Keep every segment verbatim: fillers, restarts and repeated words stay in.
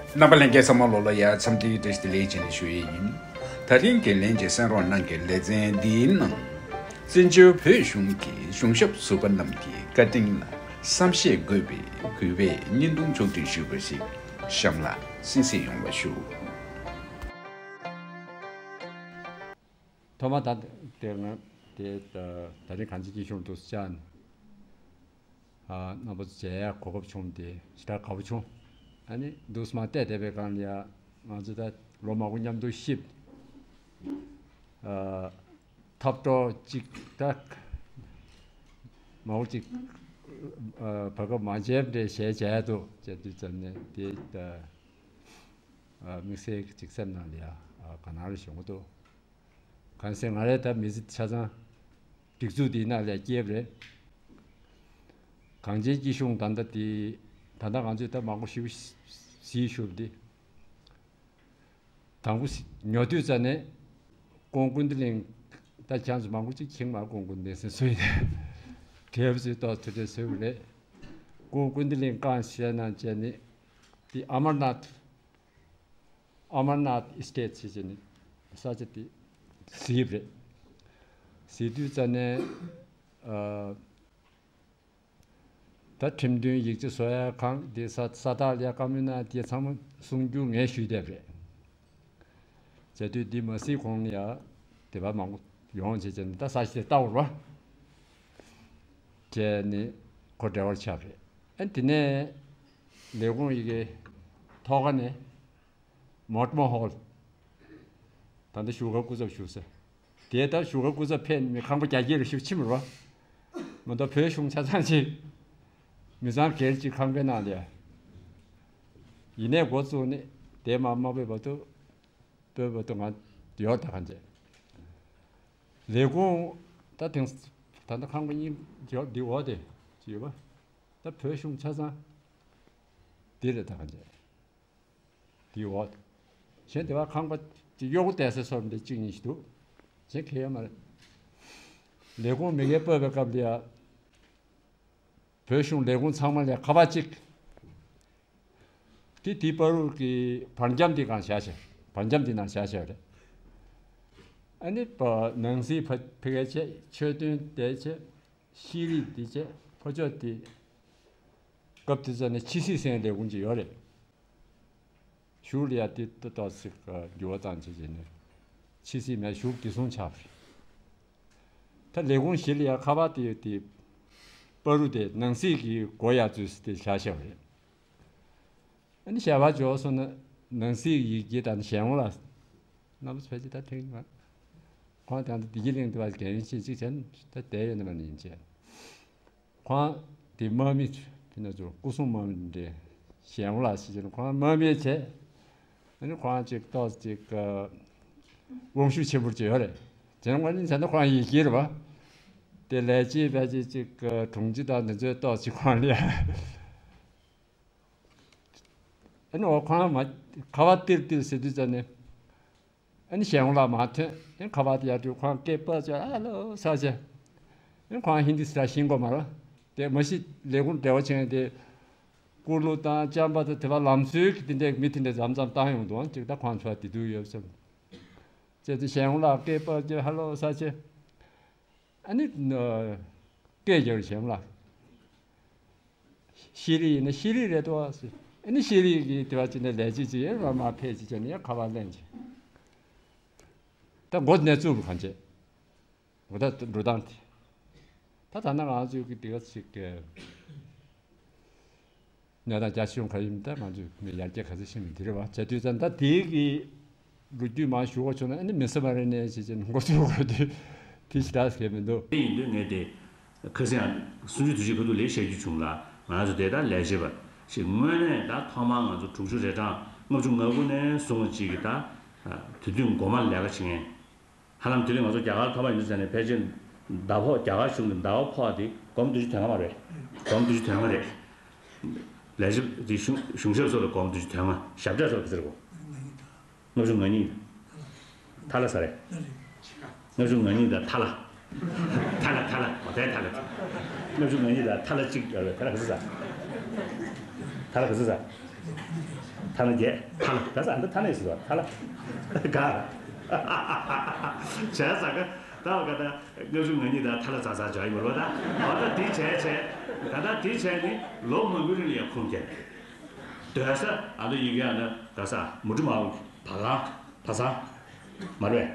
རྣམ་པ་ལྷན་རྒྱས་ཚང་མ་ལོ་ལ་ཡ་འཚམས་འདྲིའི་བཀྲ་ཤིས་བདེ་ལེགས་བྱས་ནས་ཞུ་ཡས་ཡིན། ད་རིང་གི་ལན་གྱི་གསན་རོགས་གནང་གི་ལེ་ཚན་འདིའི་ནང་། བཙན་བྱོལ་བོད་གཞུང་གི་གཞུང་ཞབས་ཟུར་པ་རྣམས་ཀྱི་བཀའ་དྲིན་ལ་བསམ་ཤེས་དགོས་པའི་གུས་པས་བརྙན་ཐུང་ཕྱོགས་སྒྲིག་ཞུས་པ་ཞིག་གཤམ་ལ་གསན་གཟིགས་ཡོང་བ་ཞུ། ཐོག་མ་ད་དེ་ང་དེ་ད་ད་རིང་གངས་ཅན་སྐྱིད་གཤོངས་དུ་བཅར་ནས། ཨ། རྣམ་པ་ཚོ་མཇལ་ཡག་གོ་སྐབས་བྱུང་སྟེ་ཞེ་དྲག་དགའ་པོ་བྱུང་། ཨ་ནི་འདུག་སེ་མར་བལྟས་བསྡད་པའི་སྒང་ལ་ཡ། ང་ཚོ་ད་ལོ་མང་པོ་མཉམ་དུ་གཤིབས། ཨ། འཐབ་གྲོགས་གཅིག་ད་མང་པོ་གཅིག་ཨ། བར་སྐབས་མ་མཇལ་འདྲ་བྱས་མཇལ་འདུག་བྱས་དུས་ཙམ་ནས་དེ་ད། ཨ། དམིགས་བསལ་གྱི་ཅིག་སེམས་ནང་ལ་ཡ། ཨ། དགའ་སྣང་རེ་བྱུང་གི་འདུག་གང་ཟེར་ང་རའི་ད་མི་ཚེ་ཆ་ཚང་སྒྲིག་འཛུགས་འདིའི་ནང་ལ་སྐྱེས་པ་རེད། གངས་ཅན་སྐྱིད་གཤོངས་ད་ལྟ་དེ། ད་ལྟ་ང་ཚོས་ད་མང་པོ་ཞིག་གཟིགས་ཞུ་བ་འདི། དང་པོ་ཉོ་དུས་ཙམ་ནས་སྐུ་ངོ་ཀུན་བདེ་གླིང་། ད་ཁྱེད་ཚོ་མང་པོ་ཅིག་མཁྱེན་མ་རེད། སྐུ་ངོ་ཀུན་བདེ་ཟེར་སུ་ཡིན། དེ་བས་ཏོག་ཐུགས་རྗེ་ཆེ་ཞུ་བ་རེད། སྐུ་ངོ་ཀུན་བདེ་གླིང་བཀའ་བཞེས་གནང་བྱས་ནས་དེ་ཨ་མར་ནཱཐ། ཨ་མར་ནཱཐ་ཨི་སི་ཊེཊ་ཟེར་བྱས་ནས་ས་ཆ་དེ་གཟིགས་པ་རེད། གཟིགས་དུས་ཙམ་ནས། ཨ། ད་ཁྲིམས་མཐུན་ཡིག་ཆ་བཟོ་ཡག་ཁང་དེ། ས་ས་ཐག་ལ་ཡ་བཀའ་མོལ་གནང་དེ་ཚང་མ་གསུང་རྒྱུ་ངས་ཞུས་བསྡད་པ་རེད། བྱས་དུས་འདི་མ་གཟིགས་གོང་ལ་ཡ་དེ་བ་མང་པོ་ཡོང་བྱས་བྱས་ནས་ད་ས་གཞི་དེ་ལྟ་བར་བ། བྱས་ནས་ཁོ་འབྲེལ་བར་ཆགས་པ་རེད། ཨ། དེ་ནས་ལས་ཁུངས་ཡི་གེ་ཐོག་ཁ་ནས། མོཊ་མ་ཧོལ། ད་ལྟ་བཞུགས་སྒར་སྐུ་ཚབ་བཞུགས་ས། དེ་ལྟར་བཞུགས་སྒར་སྐུ་ཚབ་ཕེབས་ནས་ཁང་པ་རྒྱ་སྐྱེད་རུ་ཞིག་ཕྱིན་པ་རེད་བ། མ་གཏོགས་བོད་གཞུང་ཆ་ཚང་ཅིག་མི་ཚང་སྒེར་གྱི་ཁང་པའི་ནང་ལ། ཡིན་ནའི་འགོ་བཙུགས་ནས་དེ་མ་མ་ཕོད་བར་དུ། ཕོད་བར་དུ་ང་ཡོད་ད་གང་བྱས། ལས་ཁུངས་ད་དེང་ད་ལྟ་ཁང་པ་གཉིས་ཡོད་འདི་འོག་དེ་ཅི་ཡོད་པ། ད་བོད་གཞུང་ཆ་ཚང་འདི་རེད་ད་གང་བྱས། དེའི་འོག་གཞན་དེ་བ་ཁང་པ་ཅིག་གཡོག་པོ་བསྡད་ས་སོགས་འདི་གཅིག་གཉིས་ཤིག་འདུག་གཞན་གང་ཡང་མ་རེད། ལས་ཁུངས་མི་སྒེར་སྤོས་པའི་སྐབས་ལ་ཡ། བོད་གཞུང་ལས་ཁུངས་ཚང་མ་ལ་ཡ་ཁ་པར་གཅིག་དེ་དེའི་བར་དུ་གི་བར་འཁྱམས་དེ་གང་བཞག་བྱས། བར་འཁྱམས་དེ་ནང་བཞག་བྱས་རེད། ཨ་ནི་པ་ནང་སྲིད་ཕ་ཕ་གིར་བྱས། ཆོས་དོན་དེར་བྱས། ཤེས་རིག་དེར་བྱས། ཕར་ཕྱོགས་དེ། སྐབས་དེ་ཚོ་ནས་ཕྱི་སྲིད་ཟེར་ལས་ཁུངས་ཅིག་ཡོད་རེད། གཞུག་ལ་ཡ་དེ་ཏོག་ཙམ་འགྱུར་བ་བཏང་བྱས་བྱས་ནས། ཕྱི་སྲིད་མེད། གཞུག་བདེ་སྲུང་ཆགས་པ་རེད། ད་ལས་ཁུངས་བཞི་ལ་ཡ་ཁ་པར་དེ་ཡོད་དེ། བར་དུ་དེ་ནང་སྲིད་ཀྱི་སྒོ་ཡར་འཛུལ་སྲིད་དེ་བཞག་བཞག་པ་རེད། ཨ་ནི་ཞལ་པར་འབྱོར་སོང་ན་ནང་སྲིད་ཡི་གེ་དང་གཞན་དབང་ལ། རྣམ་པ་ཚོ་ཕལ་ཆེར་ད་ཐེངས་མ། ཁོང་དང་བདེ་སྐྱིད་གླིང་དུ་བ་རྒན་ཡོལ་ཅན་གཅིག་བྱས་ན་ད་བསྡད་ཡོད་ན་མ་ནི་ཡིན་བྱས། ཁོང་དེ་དམག་མི་དེ་ན་ཚོ་སྐུ་སྲུང་དམག་མི་འདྲ་གཞན་དབང་ལ་ཞིག་བྱས་ན་ཁོང་དམག་མི་བྱས། ཨ་ནི་ཁོང་ཅིག་ཏོག་ཅིག་དབང་ཤུགས་ཆེན་པོ་ཅིག་ཡོད་རེད། དེ་ནང་ནས་བྱས་ན་ཁོང་ཡི་གེ་རེད་བ། དེ་ལས་བྱེད་ཕལ་ཆེར་ཅིག་དྲུང་ཆེ་དང་འདི་ཚོའི་ཏོག་ཅིག་ཁོང་ལ། ཨ་ནི་འོ་ཁོང་མ་ཁ་པར་ཏིར་ཏིར་ཟེར་དུས་ཙམ་ནས། ཨ་ནི་གཞན་དབང་ལ་མ་ཐོན། ཨ་ནི་ཁ་པར་དེ་ཡར་དུས་ཁོང་སྐད་པར་བྱས། ཧ་ལོ་ས་ཆེ། ཨ་ནི་ཁོང་ཧིན་དི་སི་ར་ཤེས་ཀྱི་མ་རེད། དེ་མ་གཞི་ལས་ཁུངས་འབྲེལ་བ་བྱས་ཏེ། ཀུ་ལུ་དང་ཅམ་པ་དང་དེ་བ་ལམ་སྲོལ་གྱི་དེ་འདྲའི་མི་དེ་འདྲ་མཚམས་མཚམས་བཏང་ཡོང་དུས་ཅིག་ད་ཁོང་ཚོ་དེ་དུས་ཡོད་བསམ། བྱས་ཏེ་གཞན་དབང་ལ་སྐད་པར་བྱས། ཧ་ལོ་ས་ཆེ། ཨ་ནི། སྐད་རྒྱག་གཞན་ལ། ཤེས་རིག་ཡིན་ན་ཤེས་རིག་རེད་དོ། ཨ་ནི་ཤེས་རིག་གི་དེ་བ་ཅི་ནས་ལས་བྱེད་ཅིག་ཡིན་རོགས་མ་ཕེབས་ཅིག་བྱས་ནས་ཁ་པར་ལེན་ཅིག་ད་འགོ་ནས་བཙུགས་པ་གང་བྱེད། འོ་ད་འགྲོ་སྟངས་དེ། ད་ད་ནང་ང་ཚོའི་གི་དེ་ག་ཅིག་གི་གནས་སྟངས་རྒྱ་ཆེ་ཆུང་ག་ཡིན་ད་ང་ཚོས་མི་ཡར་རྒྱས་ག་ཚོད་ཕྱིན་མིན་དེ་རེད་བ། བྱས་དུས་ཙང་ད་དེའི་གི་ལོ་རྒྱུས་མང་ཞུ་དགོས་བྱུང་ན་ཨ་ནི་མི་སེར་མ་རེད་ནས་བྱས་བྱས་འགོ་ཚུགས་དགོས་དུས་དེ་ཞེ་དྲག་གལ་མི་འདུག་དེ་ཡིན་དུས་ངས་དེ་ཁ་སང་སུམ་ཅུ་དུས་ཆེན་ཁ་ཐུག་ལས་བཤད་རྒྱུ་བྱུང་ལ། ང་ཚོ་དེ་ལྟར་ལས་བྱེད་པ་ཞིག་དངོས་གནས་ད་ཐོག་མར་ང་ཚོ་དྲུག་ཅུ་རེ་གྲངས་ལྔ་བཅུ་ང་དགུ་ནས་བཟུང་བ་ཅིག་གི་ད་དུས་སྟོན་འགོ་མ་ལས་ཀ་བྱེད་མཁན། ཧ་ལམ་དེ་རིང་ང་ཚོ་རྒྱ་གར་ཐོག་མ་ཡིན་དུས་ཟེར་ནས་ཕལ་ཆེར་ཟླ་ཕོགས། རྒྱ་གར་གཞུང་གི་ཟླ་བ་ཕོགས་དེ་སྒོར་མོ་བདུན་ཅུ་དོན་ལྔ་མ་རེད། སྒོར་མོ་བདུན་ཅུ་དོན་ལྔ་རེད། ལས་བྱེད་དེ་གཞུང་གཞུང་ཞབས་ཚོ་ལ་སྒོར་མོ་བདུན་ཅུ་དོན་ལྔ། ཞབས་ཁྲ་ཚོ་ག་ཚོད་རེད་གོ། ལྔ་བཅུ་ང་གཉིས། ཐ་ལ་ས་རེད། ལྔ་བཅུ་ང་གཉིས་དང་ཐ་ལ། ཐ་ལ་ཐ་ལ་འོ་དེ་ཐ་ལ། ལྔ་བཅུ་ང་གཉིས་དང་ཐ་ལ་གཅིག་ཡོད་རེད། ཐ་ལ་ག་ཚོད་ས། ཐ་ལ་ག་ཚོད་ས། ཐ་ན་རྒྱལ་ཐ་ན་ག་ས་འདི་ཐ་ན་ཡིན་ཟེར་བ་ཐ་ན་ག་བྱས་ས་ག་ད་བ་ག་ད་ལྔ་བཅུ་ང་གཉིས་ད་ཐ་ན་ཛ་ཛ་བྱ་ཡིན་མ་རེད་པ། ད་འོ་ད་དེ་བྱས་བྱས་ད་ད་དེ་བྱས་ནི་ལོ་མང་པོའི་རིང་ལ་ཡང་ཁུངས་སྐྱེལ་སྡོད་ས་ཨ་ད་ཡིན་གྱི་ཨ་ད་ག་ས་མུ་ཏི་མ་བ་བ་གང་བ་ཚང་མ་རེད་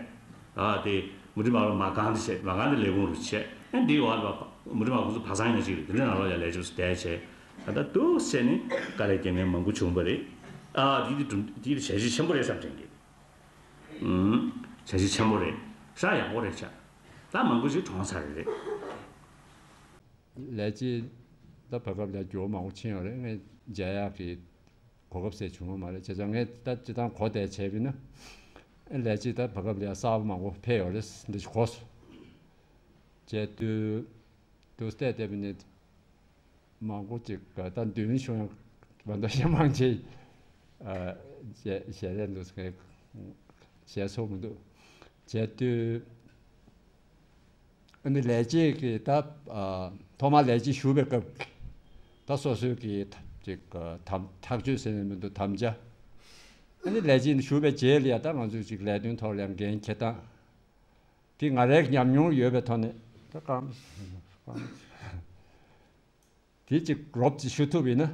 པས། ཨ་དེ་མུ་ཏི་མ་བ་མ་གང་དེ་བྱས་མ་གང་དེ་ལས་ཁུངས་རུ་བྱས་ཨ་འདི་བ་ད་མུ་ཏི་མ་ཁོང་ཚོ་བ་ཚང་ཡིན་ན་ཅིག་རེད། དེ་འདྲ་ནང་ལོགས་ཡང་ལས་བྱེད་སུ་བསྡད་བྱས། ད་ལྟ་འདུག་བྱས་ནས་དཀའ་ལས་རྒྱག་མཁན་མང་པོ་བྱུང་བ་རེད། ཨ་འདི་འདི་འདི་འདི་བྱ་གཞི་ཆེན་པོ་རེད་བསམ་དྲན་གི། ཨུམ། བྱ་གཞི་ཆེན་པོ་རེད། ཧྲ་ཡག་པོ་རེད་ཆ། ད་མང་པོ་ཞིག་གྲོངས་ཚར་རེད། ལས་བྱེད་ད་བར་སྐབས་ལ་འགྱུར་བ་མང་པོ་ཕྱིན་ཡོད་རེད། ངས་མཇལ་ཡག་གི་གོ་སྐབས་ཟེར་བྱུང་བ་མ་རེད། བྱས་ཙང་ངས་ད་སྤྱི་བཏང་གོ་བསྡད་བྱས་པ་ཡིན་ན། ལས་བྱེད་ད་བར་སྐབས་ལ་གསར་པ་མང་པོ་ཕེབས་ཡོད་རེད་འདི་ཞིག་གོ་སོང་། བྱས་དུས་དུ་བལྟས་བལྟས་པ་ཡིན་ན། མང་པོ་ཅིག་ག་ད་མདུན་ཤོང་ཡང་བ་འདོད་ཤ་མང་ཆེ་ཞལ་ལས་འདུག་ངས་ཞལ་ཚོགས་མི་འདུག་བྱས་དུས་ཨ་ནི་ལས་བྱེད་ཀྱི་ད་ཐོག་མར་ལས་བྱེད་ཞུགས་པའི་སྐབས་ཀྱི་ད་སོ་སོའི་གི་ཅིག་དམ་ཐག་གཅོད་ཟེར་ནས་མི་འདུག་དམ་བཅའ། ཨ་ནི་ལས་བྱེད་ཞུགས་པའི་རྗེས་ལ་ཡང་ད་ང་ཚོས་ཅིག་ལས་དོན་ཐོག་ལ་ཡང་འགན་འཁྱེར་སྟངས། དེ་ང་རའི་ཉམས་མྱོང་ཡོད་པའི་ཐོག་ནས་ད་གང་། དེ་གཅིག་རོབ་ཅིག་ཞུ་ཐུབ་ཡིན་ན།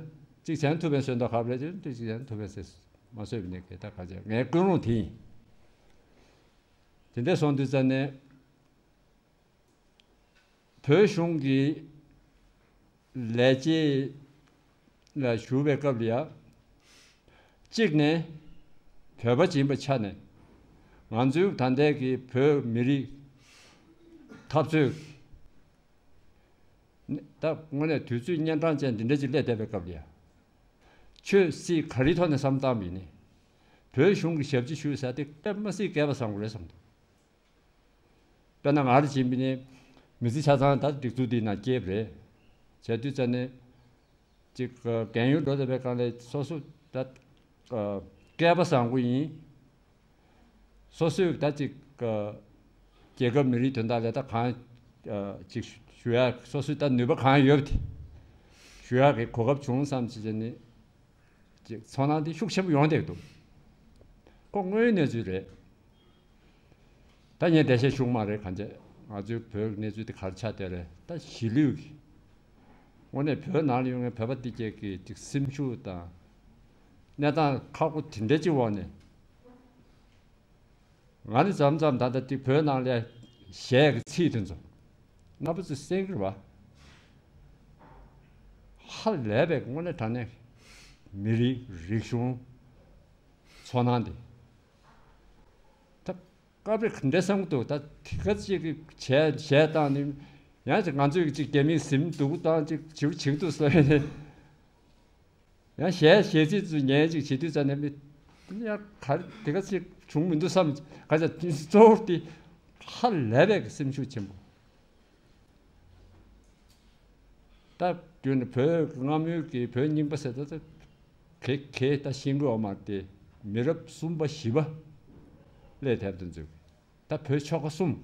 གཅིག་བྱས་ཐུབ་པའི་སོན་ཐོག་ཁབ་རེད་ཅེས་གཅིག་བྱས་ཐུབ་པའི་ཟེར་མ་བཟོས་པ་ནས་གལ་ད་ག་ཅེ་ངའི་ཀུན་སློང་དེ་ཡིན། དེ་འདྲ་སོང་དུས་ཙ་ནས་བོད་གཞུང་གི་ལས་བྱེད་ལ་ཞུགས་པའི་སྐབས་ལ་ཡ། གཅིག་ནས་བོད་པ་ཡིན་པའི་ཆ་ནས་ང་ཚོའི་ད་ལྟའི་གི་བོད་མི་རིགས་འཐབ་རྩོད། ད་དངོས་གནས་དུས་ཚོད་གཉན་འཕྲང་ཅན་འདི་འདྲ་ཅིག་སླེབས་བསྡད་པའི་སྐབས་ལ་ཡ། ཆོས་སྲིད་ག་རེའི་ཐོག་ནས་བསམ་བཏང་བ་ཡིན་ནའི། བོད་གཞུང་གི་ཞབས་ཕྱི་ཞུ་ས་དེ་དཔེ་མ་སྲིད་སྐལ་པ་བཟང་པོ་རེད་བསམ་འདུག་དཔེར་ན་ང་རང་ཡིན་པ་ཡིན་ནའི་མི་ཚེ་ཆ་ཚང་ད་སྒྲིག་འཛུགས་འདིའི་ནང་སྐྱེས་པ་རེད། བྱས་དུས་ཙ་ནས་ཅིག་རྒན་ཡོལ་འགྲོ་བསྡད་པའི་སྒང་ལ་སོ་སོ་ད་སྐལ་པ་བཟང་པོ་ཡིན། སོ་སོས་ད་ཅིག་རྒྱལ་ཁབ་མི་རིགས་དོན་དག་ལ་ད་གང་ཅིག་ཞུ་ཡག་སོ་སོའི་ད་ནུས་པ་གང་ཡོད་པ་དེ་ཞུ་ཡག་གི་གོ་སྐབས་བྱུང་བསམ་བྱས་བྱས་ནས་ཅིག་ཚོར་སྣང་དེ་ཤུགས་ཆེན་པོ་ཡོང་བསྡད་འདུག་ཁོ་དངོས་ཡོད་གནས་ཚུལ་རེད། ད་ངས་འགྲེལ་བཤད་ཞུ་གི་མ་རེད། གང་བྱས་ང་ཚོའི་བོད་ཀྱི་གནས་ཚུལ་དེ་ག་རེ་ཆགས་བསྡད་རེད། ད་གཞིས་ལུས་ཀྱི་དངོས་གནས་བོད་ནང་ལ་ཡོད་མཁན་བོད་པ་འདི་གྱད་ཀྱི་ཅིག་སེམས་ཤུགས་དང་གནས་སྟངས་ཁག་པོ་དེ་འདྲ་ཅིག་འོག་ནས། ང་ནི་མཚམས་མཚམས་ད་ལྟ་དེ་བོད་ནང་ལ་གཞས་ཀྱི་ཚིག་དེ་ཚོ་རྣམ་པ་ཚོས་གསན་གྱི་རེད་པ། ཧ་ལས་པའི་དངོས་གནས་དྲང་གནས་མི་རིགས་རིག་གཞུང་ཚོར་སྣང་དེ། ད་སྐབས་རེ་ག་འདྲ་བསམ་གྱི་འདུག་ད་དེ་ག་ཅིག་གི་གཞས་གཞས་བཏང་ནས་ཡང་ཅིག་ང་ཚོས་ཅིག་རྒྱ་མིས་ཟིན་སྡུག་བཏང་ཅིག་བྱིའུ་བྱིའུ་འདུག་ཟེར་ནས། ཡང་གཞས་གཞས་ཚིག་ཚོ་ཉན་ཅིག་བྱེད་དུས་ཙ་ནས་མི། ཡང་ག་རེ་དེ་ག་ཅིག་བྱུང་མི་འདུག་བསམ། ག་ཅིག་གཙོ་བོ་དེ་ཧ་ལས་པའི་སེམས་ཤུགས་ཆེན་པོ། ད་རྒྱུན་ནས་བོད་སྔ་མོའི་གི་བོད་རྙིང་པ་ཟེར་ད་ད་གེ་གེ་ད་ཤེས་དགོས་བ་མ་རེད་དེ། མི་རབས་གསུམ་པ་བཞི་པ་སླེབས་ཐེབས་དུ་འཛུལ། ད་བོད་ཆོལ་ཁ་གསུམ།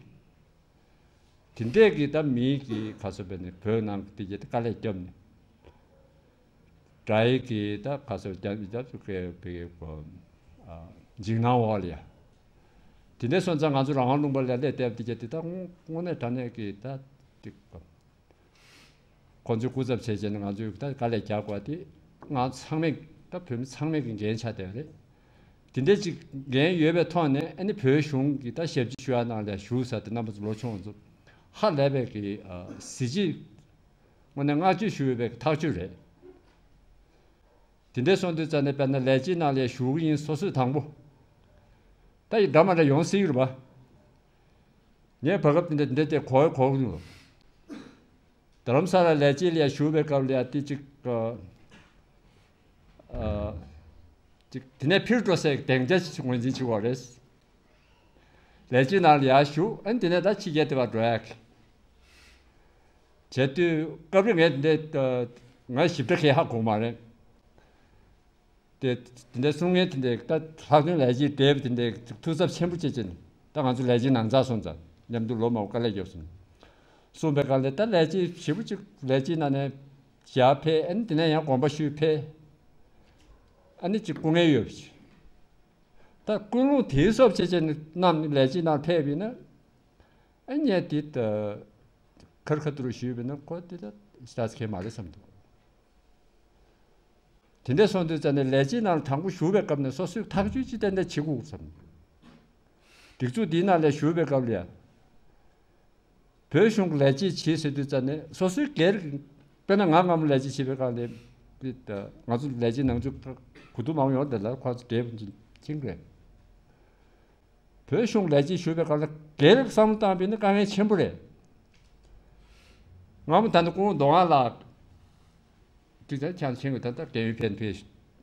དེ་འདྲས་ཀྱི་ད་མིའི་གི་ག་ཚོད་པས་ནི་བོད་ནང་གི་དེ་གྱད་དཀའ་ལས་བརྒྱབ་ནས། དགྲ་ཡི་གི་ད་ག་ཚོད་རྒྱབ་རྒྱབ་ཚུགས་ཀྱི་བི་གི་གོ་འཇིགས་སྣང་འོག་ལ་ཡ། དེ་འདྲས་སོང་ཙང་ང་ཚོ་རང་དབང་ལུང་པ་ལ་སླེབས་བསྡད་དེ་གྱད་དེ་ད་དངོས་དངོས་གནས་དྲང་གནས་ཀྱི་ད་དེ་གོ། ཁོང་ཚོའི་སྐུ་ཚབ་བྱས་བྱས་ནས་ང་ཚོས་ད་དཀའ་ལས་རྒྱག་དགོས་དེ་ང་ཚང་མས་ད་བོད་མི་ཚང་མས་ཀྱི་འགན་ཆགས་བསྡད་པ་རེད། དེ་འདྲས་ཅིག་འགན་ཡོད་པའི་ཐོག་ནས་ཨ་ནི་བོད་གཞུང་གི་ད་ཞབས་ཕྱི་ཞུ་ཡ་ནང་ལ་ཞུགས་ས་དེ་རྣམ་པ་ཚོ་ལོ་ཆུང་བ་ཚོ་ཧ་ལས་པའི་གི་གཟི་བརྗིད་དངོས་གནས་བསྔགས་བརྗོད་ཞུ་འོས་པའི་ཐག་གཅོད་རེད། དེ་འདྲས་སོང་དུས་ཙ་ནས་དཔེར་ན་ལས་བྱེད་ནང་ལ་ཞུགས་ཀྱི་ཡིན་སོ་སོས་དང་པོ། ད་ཡི་འདྲ་མ་འདྲ་ཡོང་སྲིད་ཀྱི་རེད་པ། ངས་བར་སྐབས་དེ་འདྲ་དེ་འདྲ་དེ་གོ་གོ་གི་འདུག་རྡ་རམ་ས་ལ་ལས་བྱེད་ལ་ཡ་ཞུགས་པའི་སྐབས་ལ་ཡ་དེ་གཅིག་ཨ་གཅིག་དེ་ནས་ཕྱིར་འགྲོ་སའི་སྡིངས་ཆ་ཞིག་ངོས་འཛིན་བྱེད་དགོས་རེད། ལས་བྱེད་ནང་ལ་ཡ་ཞུགས་ཨ་ནི་དེ་ནས་ད་ཕྱི་རྒྱལ་དེ་བར་འགྲོ་ཡ་གི་བྱས་དུས་སྐབས་རེ་ངས་དེ་འདྲ་ང་ཞིབ་ཕྲ་གས་ཧ་གོ་མ་རེད། དེ་དེ་འདྲའི་གསུང་མཁན་དེ་འདྲའི་ད་ལྷག་དོན་ལས་བྱེད་བགྲེས་པ་དེ་འདྲའི་ཐུགས་འཚབ་ཆེན་པོ་བྱེད་ཀྱིན། ད་ང་ཚོ་ལས་བྱེད་ནང་ཚགས་སོང་ཙང་མཉམ་དུ་ལོ་མང་པོ་དཀའ་ལས་རྒྱབ་སོང་། གསུངས་པའི་སྒང་ལ་ད་ལས་བྱེད་ཞེ་པོ་ཅིག་ལས་བྱེད་ནང་ནས་ཞག་ཕེབས་ཨ་ནི་དེ་ནས་ཡང་དགོངས་པ་ཞུས་ཕེབས། ཨ་ནི་ཅིག་སྐུ་ངལ་ཡོད་པ་ཞིག་ད་ཀུན་སློང་དེའི་སོབ་བྱས་བྱས་ནས་རྣམས་ནི་ལས་ཅན་ནང་ཕེབས་པས་ན། ཨ་ངས་འདི་ད་ཁར་ཁ་ཐུར་ཞུས་པས་ན་ཁོ་འདི་ད་ཤ་ཚ་ཁེལ་མ་རེད་བསམ་འདུག་དེ་འདྲ་སོང་དུས་ཙ་ནས་ལས་ཅན་ནང་དང་པོ་ཞུགས་པའི་སྐབས་ནས་སོ་སོས་ཐག་གཅོད་ཅིག་ཏན་ཏན་བྱེད་དགོས་བསམ། སྒྲིག་འཛུགས་འདིའི་ནང་ལ་ཞུགས་པའི་སྐབས་ལ་ཡ། བོད་གཞུང་གི་ལས་བྱེད་བྱེད་ཟེར་དུས་ཙ་ནས་སོ་སོའི་སྒེར་གྱི། དཔེར་ན་ང་སྔ་མོ་ལས་བྱེད་བྱེད་པའི་སྒང་ལ་ང་ཚོ་ལས་བྱེད་ནང་ཆོས་གོ་བསྡུར་མང་པོ་ཡོང་དེ་ལ་ཁོ་ཚོ་འབྲེལ་བ་ཅིག་རེད། བོད་གཞུང་ལས་བྱེད་ཞུ་བའི་སྒང་ལ་སྒེར་བསམ་བློ་བཏང་བས་ན་དཀའ་ངལ་ཆེན་པོ་རེད། སྔ་མོ་ད་ནི་སྐུ་ངོ་མདོ་སྔགས་ལགས། དེ་ལྟར་ཁྱེད་ཆེན་པོ་ད་ལྟ་རྒན་ཡོལ་ཕན་ཕེ་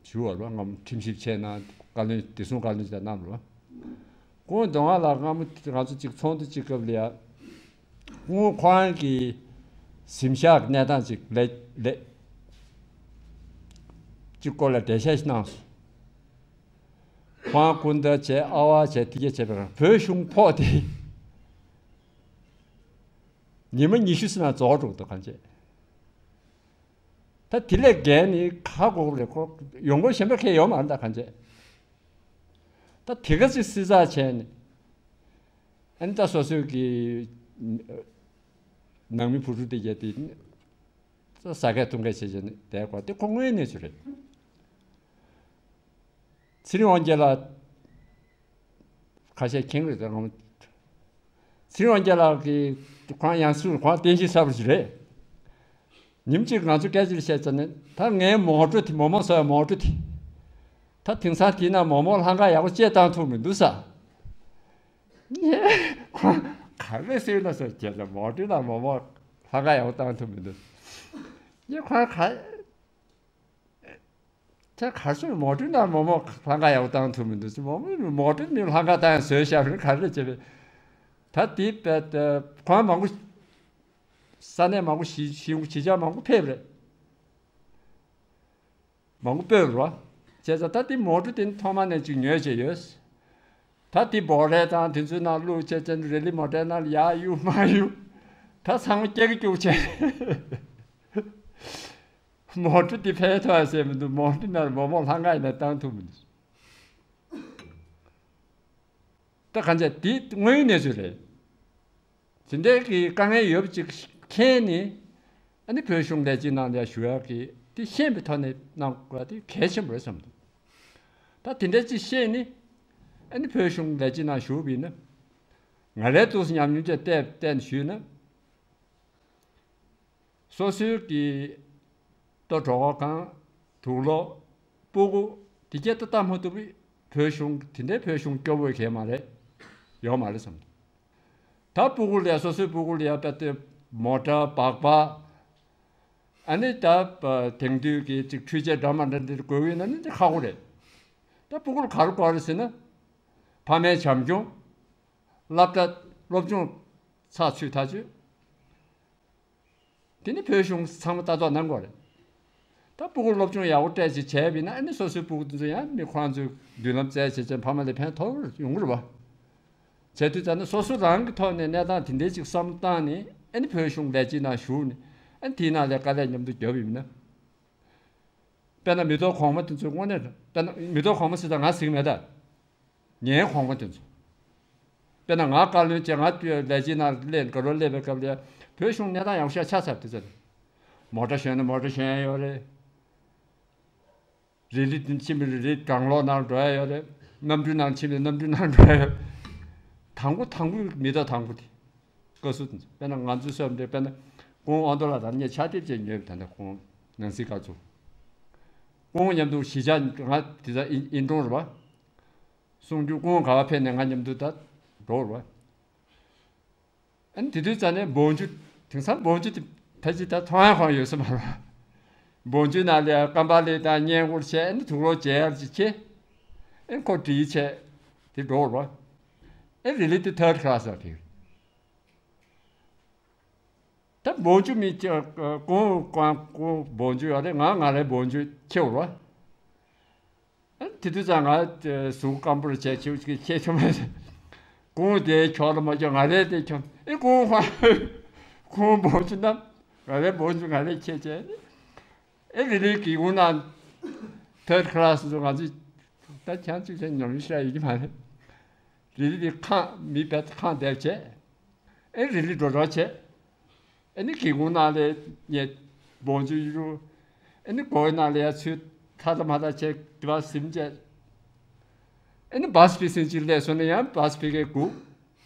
ཞུ་བ་ལ་སྔ་མོ་ཁྲིམས་ཞིབ་ཆེད་གནང་བཀའ་བློན་བདེ་སྲུང་བཀའ་བློན་ཅིག་གནང་བ། སྐུ་ངོ་མདོ་སྔགས་ལགས་སྔ་མོ་ང་ཚོ་གཅིག་ཚོགས་འདུ་གཅིག་སྐབས་ལ་ཡ། སྐུ་ངོ་ཁོ་རང་གི་གཟིམ་ཤག་གི་གནས་སྟངས་གཅིག་ལས་ལས་གཅིག་སྐོར་ལ་འགྲེལ་བཤད་ཞིག་གནང་སོང་། ཁོང་སྐུ་ཟླ་བྱས་ཨ་ཝ་བྱས་དེ་གས་བྱས་པའི་བོད་གཞུང་ཕོགས་དེ་ཉི་མ་ཉི་ཤུ་ཙམ་ན་རྫོགས་འགྲོ་གི་འདུག་གང་བྱས། ད་དེ་ལས་བརྒལ་ནས་ཁ་གོ་རེ་ཁོ་ཡོང་སྒོ་གཞན་པ་ཁས་ཡོང་མ་རེད་ད་གང་བྱས། ད་དེ་ག་ཅིག་བསྲི་ཚགས་བྱས་ནས་ཨ་ནི་ད་སོ་སོའི་གི་ནང་མི་བུ་ཕྲུག་དེ་གས་དེ་ས་སྐད་བཏུང་སྐད་བྱེད་བྱས་ནས་བསྡད་དགོས་དེ་ཁོ་དངོས་གནས་ཚུལ་རེད། ཚེ་རིང་དབང་རྒྱལ་ལགས་ཁ་ཤས་མཁྱེན་གྱི་རེད་དེ། ཚེ་རིང་དབང་རྒྱལ་ལགས་ཀྱིས་ཁོང་ཡང་སུ་ཁོང་བསྟན་བཤིག་ཚར་བ་ཞིག་རེད། ཉིན་གཅིག་ང་ཚོ་སྐད་ཆ་བཤད་ཙ་ནས་ད་ངའི་མོ་ཊ་དེ་མོག་མོག་ཟེར་བའི་མོ་ཊ་དེ་ད་དེང་སང་དེ་ན་མོག་མོག་ལྷང་ཀ་ཡག་པོ་སྐྱེས་བཏང་ཐུབ་མི་འདུག་ས། ངས་ཁོང་ག་རེ་ཟེར་ན་ཟེར་བྱས་ཙང་མོ་ཊ་ན་མོག་མོག་ལྷང་ཀ་ཡག་པོ་བཏང་ཐུབ་མི་འདུག་ངས་ཁོང་ག་ཁྱེད་གར་སོང་མོ་ཊ་ནང་མོག་མོག་ལྷང་ཀ་ཡག་པོ་བཏང་ཐུབ་མི་འདུག་མོག་མོག་མོ་ཊ་ནི་ལྷང་ཀ་བཏང་ཡང་བཟོས་བཞག་རེད་ག་རེ་བྱས་པས། ད་དེ་དཔེ་ཁོང་མང་པོ་ས་གནས་མང་པོ་གཞིས་གཞིས་གཞིས་ཆགས་མང་པོ་ཕེབས་རེད། མང་པོ་སྤོས་རོ། བྱས་ཙང་ད་དེ་མོ་ཊ་དེ་ནི་ཐོག་མ་ནས་ཅིག་ཉོས་བྱས་ཡོད། ད་དེ་འབོག་རས་དང་དེ་ཚོའི་ནང་བླུགས་བྱས་ཙང་རི་ལི་མོ་ཊའི་ནང་ལ་ཡར་གཡུག་མར་གཡུག་ད་ཚང་མ་སྐྱེ་གི་སྐྱུག་བྱས། མོ་ཊ་འདི་ཕན་ཐོགས་ཟེར་མི་འདུག་མོ་ཊ་ནང་མོག་མོག་ལྷང་ཀ་ཡིན་ན་བཏང་ཐུབ་མི་འདུག་ད་གང་བྱས་འདི་དངོས་ཡོད་གནས་ཚུལ་རེད། དེ་འདྲའི་གི་དཀའ་ངལ་ཡོད་པ་ཅིག་མཁྱེན་ནས་ཨ་ནི་བོད་གཞུང་ལས་བྱེད་ནང་ལ་ཞུགས་ཡག་གི་དེ་ཤེས་པའི་ཐོག་ནས་གནང་དགོས་པ་དེ་གལ་ཆེན་པོ་རེད་བསམ་འདུག་ད་དེ་འདྲ་ཅིག་ཤེས་ནས་ཨ་ནི་བོད་གཞུང་ལས་བྱེད་ནང་ཞུགས་པ་ཡིན་ན་ང་རའི་ཏོག་ཙམ་ཉམས་མྱོང་ཅིག་བལྟས་བལྟས་ནས་ཞུས་ན། སོ་སོའི་གི་ལྟོ་གྲོགས་ཁང་དུག་ལོག་སྤུ་གུ་དེ་གྱད་ལྟ་ལྟ་མ་ཐུབ་པའི་བོད་གཞུང་དེ་འདྲའི་བོད་གཞུང་སྐྱོ་བོ་གས་མ་རེད། ཡོད་མ་རེད་བསམ། ད་སྤུ་གུ་ལ་སོ་སོའི་སྤུ་གུ་ལ་ཡ་པད་དེ་མོ་ཊ་སྦག་སྦག་ཨ་ནི་ད་དེང་དུས་ཀྱི་ཅིག་འཕྲུལ་ཆས་འདྲ་མ་འདྲ་འདི་དགོས་ཀྱི་ཡོད་ན་ནི་འདི་ཁག་པོ་རེད། ད་སྤུ་གུ་ལ་ག་རེ་དགོས་རེད་ཟེར་ན། ཕ་མའི་བྱམས་སྐྱོང་། སློབ་གྲྭ་སློབ་སྦྱོང་ཚགས་ཚུད་ཐག་ཆོད། དེ་ནི་བོད་གཞུང་ཚང་མ་ལྟ་རྟོག་གནང་དགོས་རེད། ད་སྤུ་གུ་སློབ་སྦྱོང་ཡག་པོ་སྤྲད་ཅིག་བྱས་པས་ན་ཨ་ནི་སོ་སོའི་སྤུ་གུ་དེ་ཚོ་ཡང་མི་ཁོ་རང་ཚོའི་མདུན་ལམ་བཙལ་བྱས་ཙང་ཕ་མ་ལ་ཕན་ཐོགས་ཡོང་གི་རེད་བ། བྱས་དུས་ཙམ་ན་སོ་སོ་རང་གི་ཐོག་ནས་གནས་སྟངས་དེ་འདྲའི་ཅིག་བསམ་བློ་བཏང་ནས་ཨ་ནི་བོད་གཞུང་ལས་བྱེད་ནང་ཞུགས་ནས་ཨ་ནི་དེའི་ནང་ལ་དཀའ་ལས་མཉམ་དུ་རྒྱབ་ཡིན་ན། དཔེར་ན་མི་ཐོག་གོང་མ་དེ་ཚོའི་དངོས་གནས་དཔེར་ན་མི་ཐོག་གོང་མ་ཟེར་ད་ང་ཟེར་གི་མེད་ད། ངའི་གོང་མ་དེ་ཚོ། དཔེར་ན་ང་བཀའ་བློན་བྱས་ང་ལས་བྱེད་ནང་སླེབས་དགའ་རོགས་སླེབས་པའི་སྐབས་ལ་བོད་གཞུང་གནས་སྟངས་ཡག་ཤོས་ཆགས་ཚར་དུས་ཚོད། མོ་ཊ་ཞོན་ན་མོ་ཊ་ཞོན་ཡ་ཡོད་རེད། རི་ལི་དེ་ཕྱིན་པའི་རི་ལི་གངས་ལོག་ནང་འགྲོ་ཡ་ཡོད་རེད། གནམ་གྲུ་ནང་ཕྱིན་པའི་གནམ་གྲུ་ནང་འགྲོ་ཡ་ཡོད། དང་པོ་དང་པོ་མི་ཐོག་དང་པོ་དེ། སྐབས་སུ་དེ་ཚོ་དཔེར་ན་ང་ཚོའི་སོབ་འདྲེ་དཔེར་ན་ཀོང་ཨ་མདོ་ལ་དང་ངས་ཕྱག་དེབ་ཅིག་ཉོས་ད་ལྟ་ཁོང་ནང་སྲིད་བཀའ་ཚོ། ཀོང་མཉམ་དུ་གཞིས་ཆགས་ང་དེ་ཚ་ཨིན་ཨིན་ཀྲོང་རེད་བ། གསུང་རྒྱུ་ཀོང་ག་བ་ཕེབས་ནས་ང་མཉམ་དུ་ད་འགྲོ་རེད་བ། ཨ་ནི་དེ་དུས་ཙ་ནས་འབོང་ཆུ་དེང་སང་འབོང་ཆུ་དེ་ཕལ་ཆེར་ད་མཐོང་ཡ་ཁོང་ཡོད་ས་མ་རེད་བ། འབོང་ཆུའི་ནང་ལ་ཀམ་པ་ལི་དང་སྔས་མགུར་བྱས་ཨ་ནི་དུག་ལོག་བྱས་ཡར་ཅིག་ཁྱེར། ཨ་ནི་ཁོ་བྲིས་བྱས་དེ་འགྲོ་རེད་བ། ཨ་ནི་རི་ལི་དེ་ཐར་ཁ་ལ་ས་ཕེབས། ད་འབོང་ཆུ་མི་ཀོང་ཀོང་ཀོང་འབོང་ཆུ་ཡོད་རེད། ང་ང་རའི་འབོང་ཆུ་ཁྱེར་བ། ཨ་དེ་དུས་ཙང་ང་གཟུགས་སྐམ་པོར་བྱས་ཁྱེར་ཁྱེར་ཆོག་མ་རེད། ཀོང་དེའི་ཁྱོག་ལ་མ་ཁྱོག་ང་རའི་དེ་ཁྱོག་ཨེ་ཀོང་ཧ་ཀོང་འབོང་ཆུ་ནམ་ང་རའི་འབོང་ཆུ་ང་རའི་ཁྱེར་བྱས། ཨེ་རི་ལི་གི་འུ་ན་ ཐར་ཌི་ཀ་ལ་སི་ཚོ་ང་ཚོས་ད་ཁྱང་ཚུགས་ཆེན་ཉོམ་ཤ་ཡོད་ཀྱི་མ་རེད། རི་ལི་དེ་ཁང་མི་བེད་ཁང་དེབ་བྱས། ཨེ་རི་ལི་འགྲོ་གྲོགས་བྱས། ཨེ་ནི་སྒེའུ་ཁུང་ནང་ལས་ངས་སྦོམ་ཆུ་གཡུག་ཨེ་ནི་སྒོའི་ནང་ལས་ཡར་ཚུར་ཐ་ཐ་མ་ཐ་བྱས་དེ་བ་སིམ་བྱས། ཨེ་ནི་བཱས་ཕི་སིན་ཅིག་སླེབས་སོང་ན་ཡང་བཱས་ཕི་གའི་སྒུག་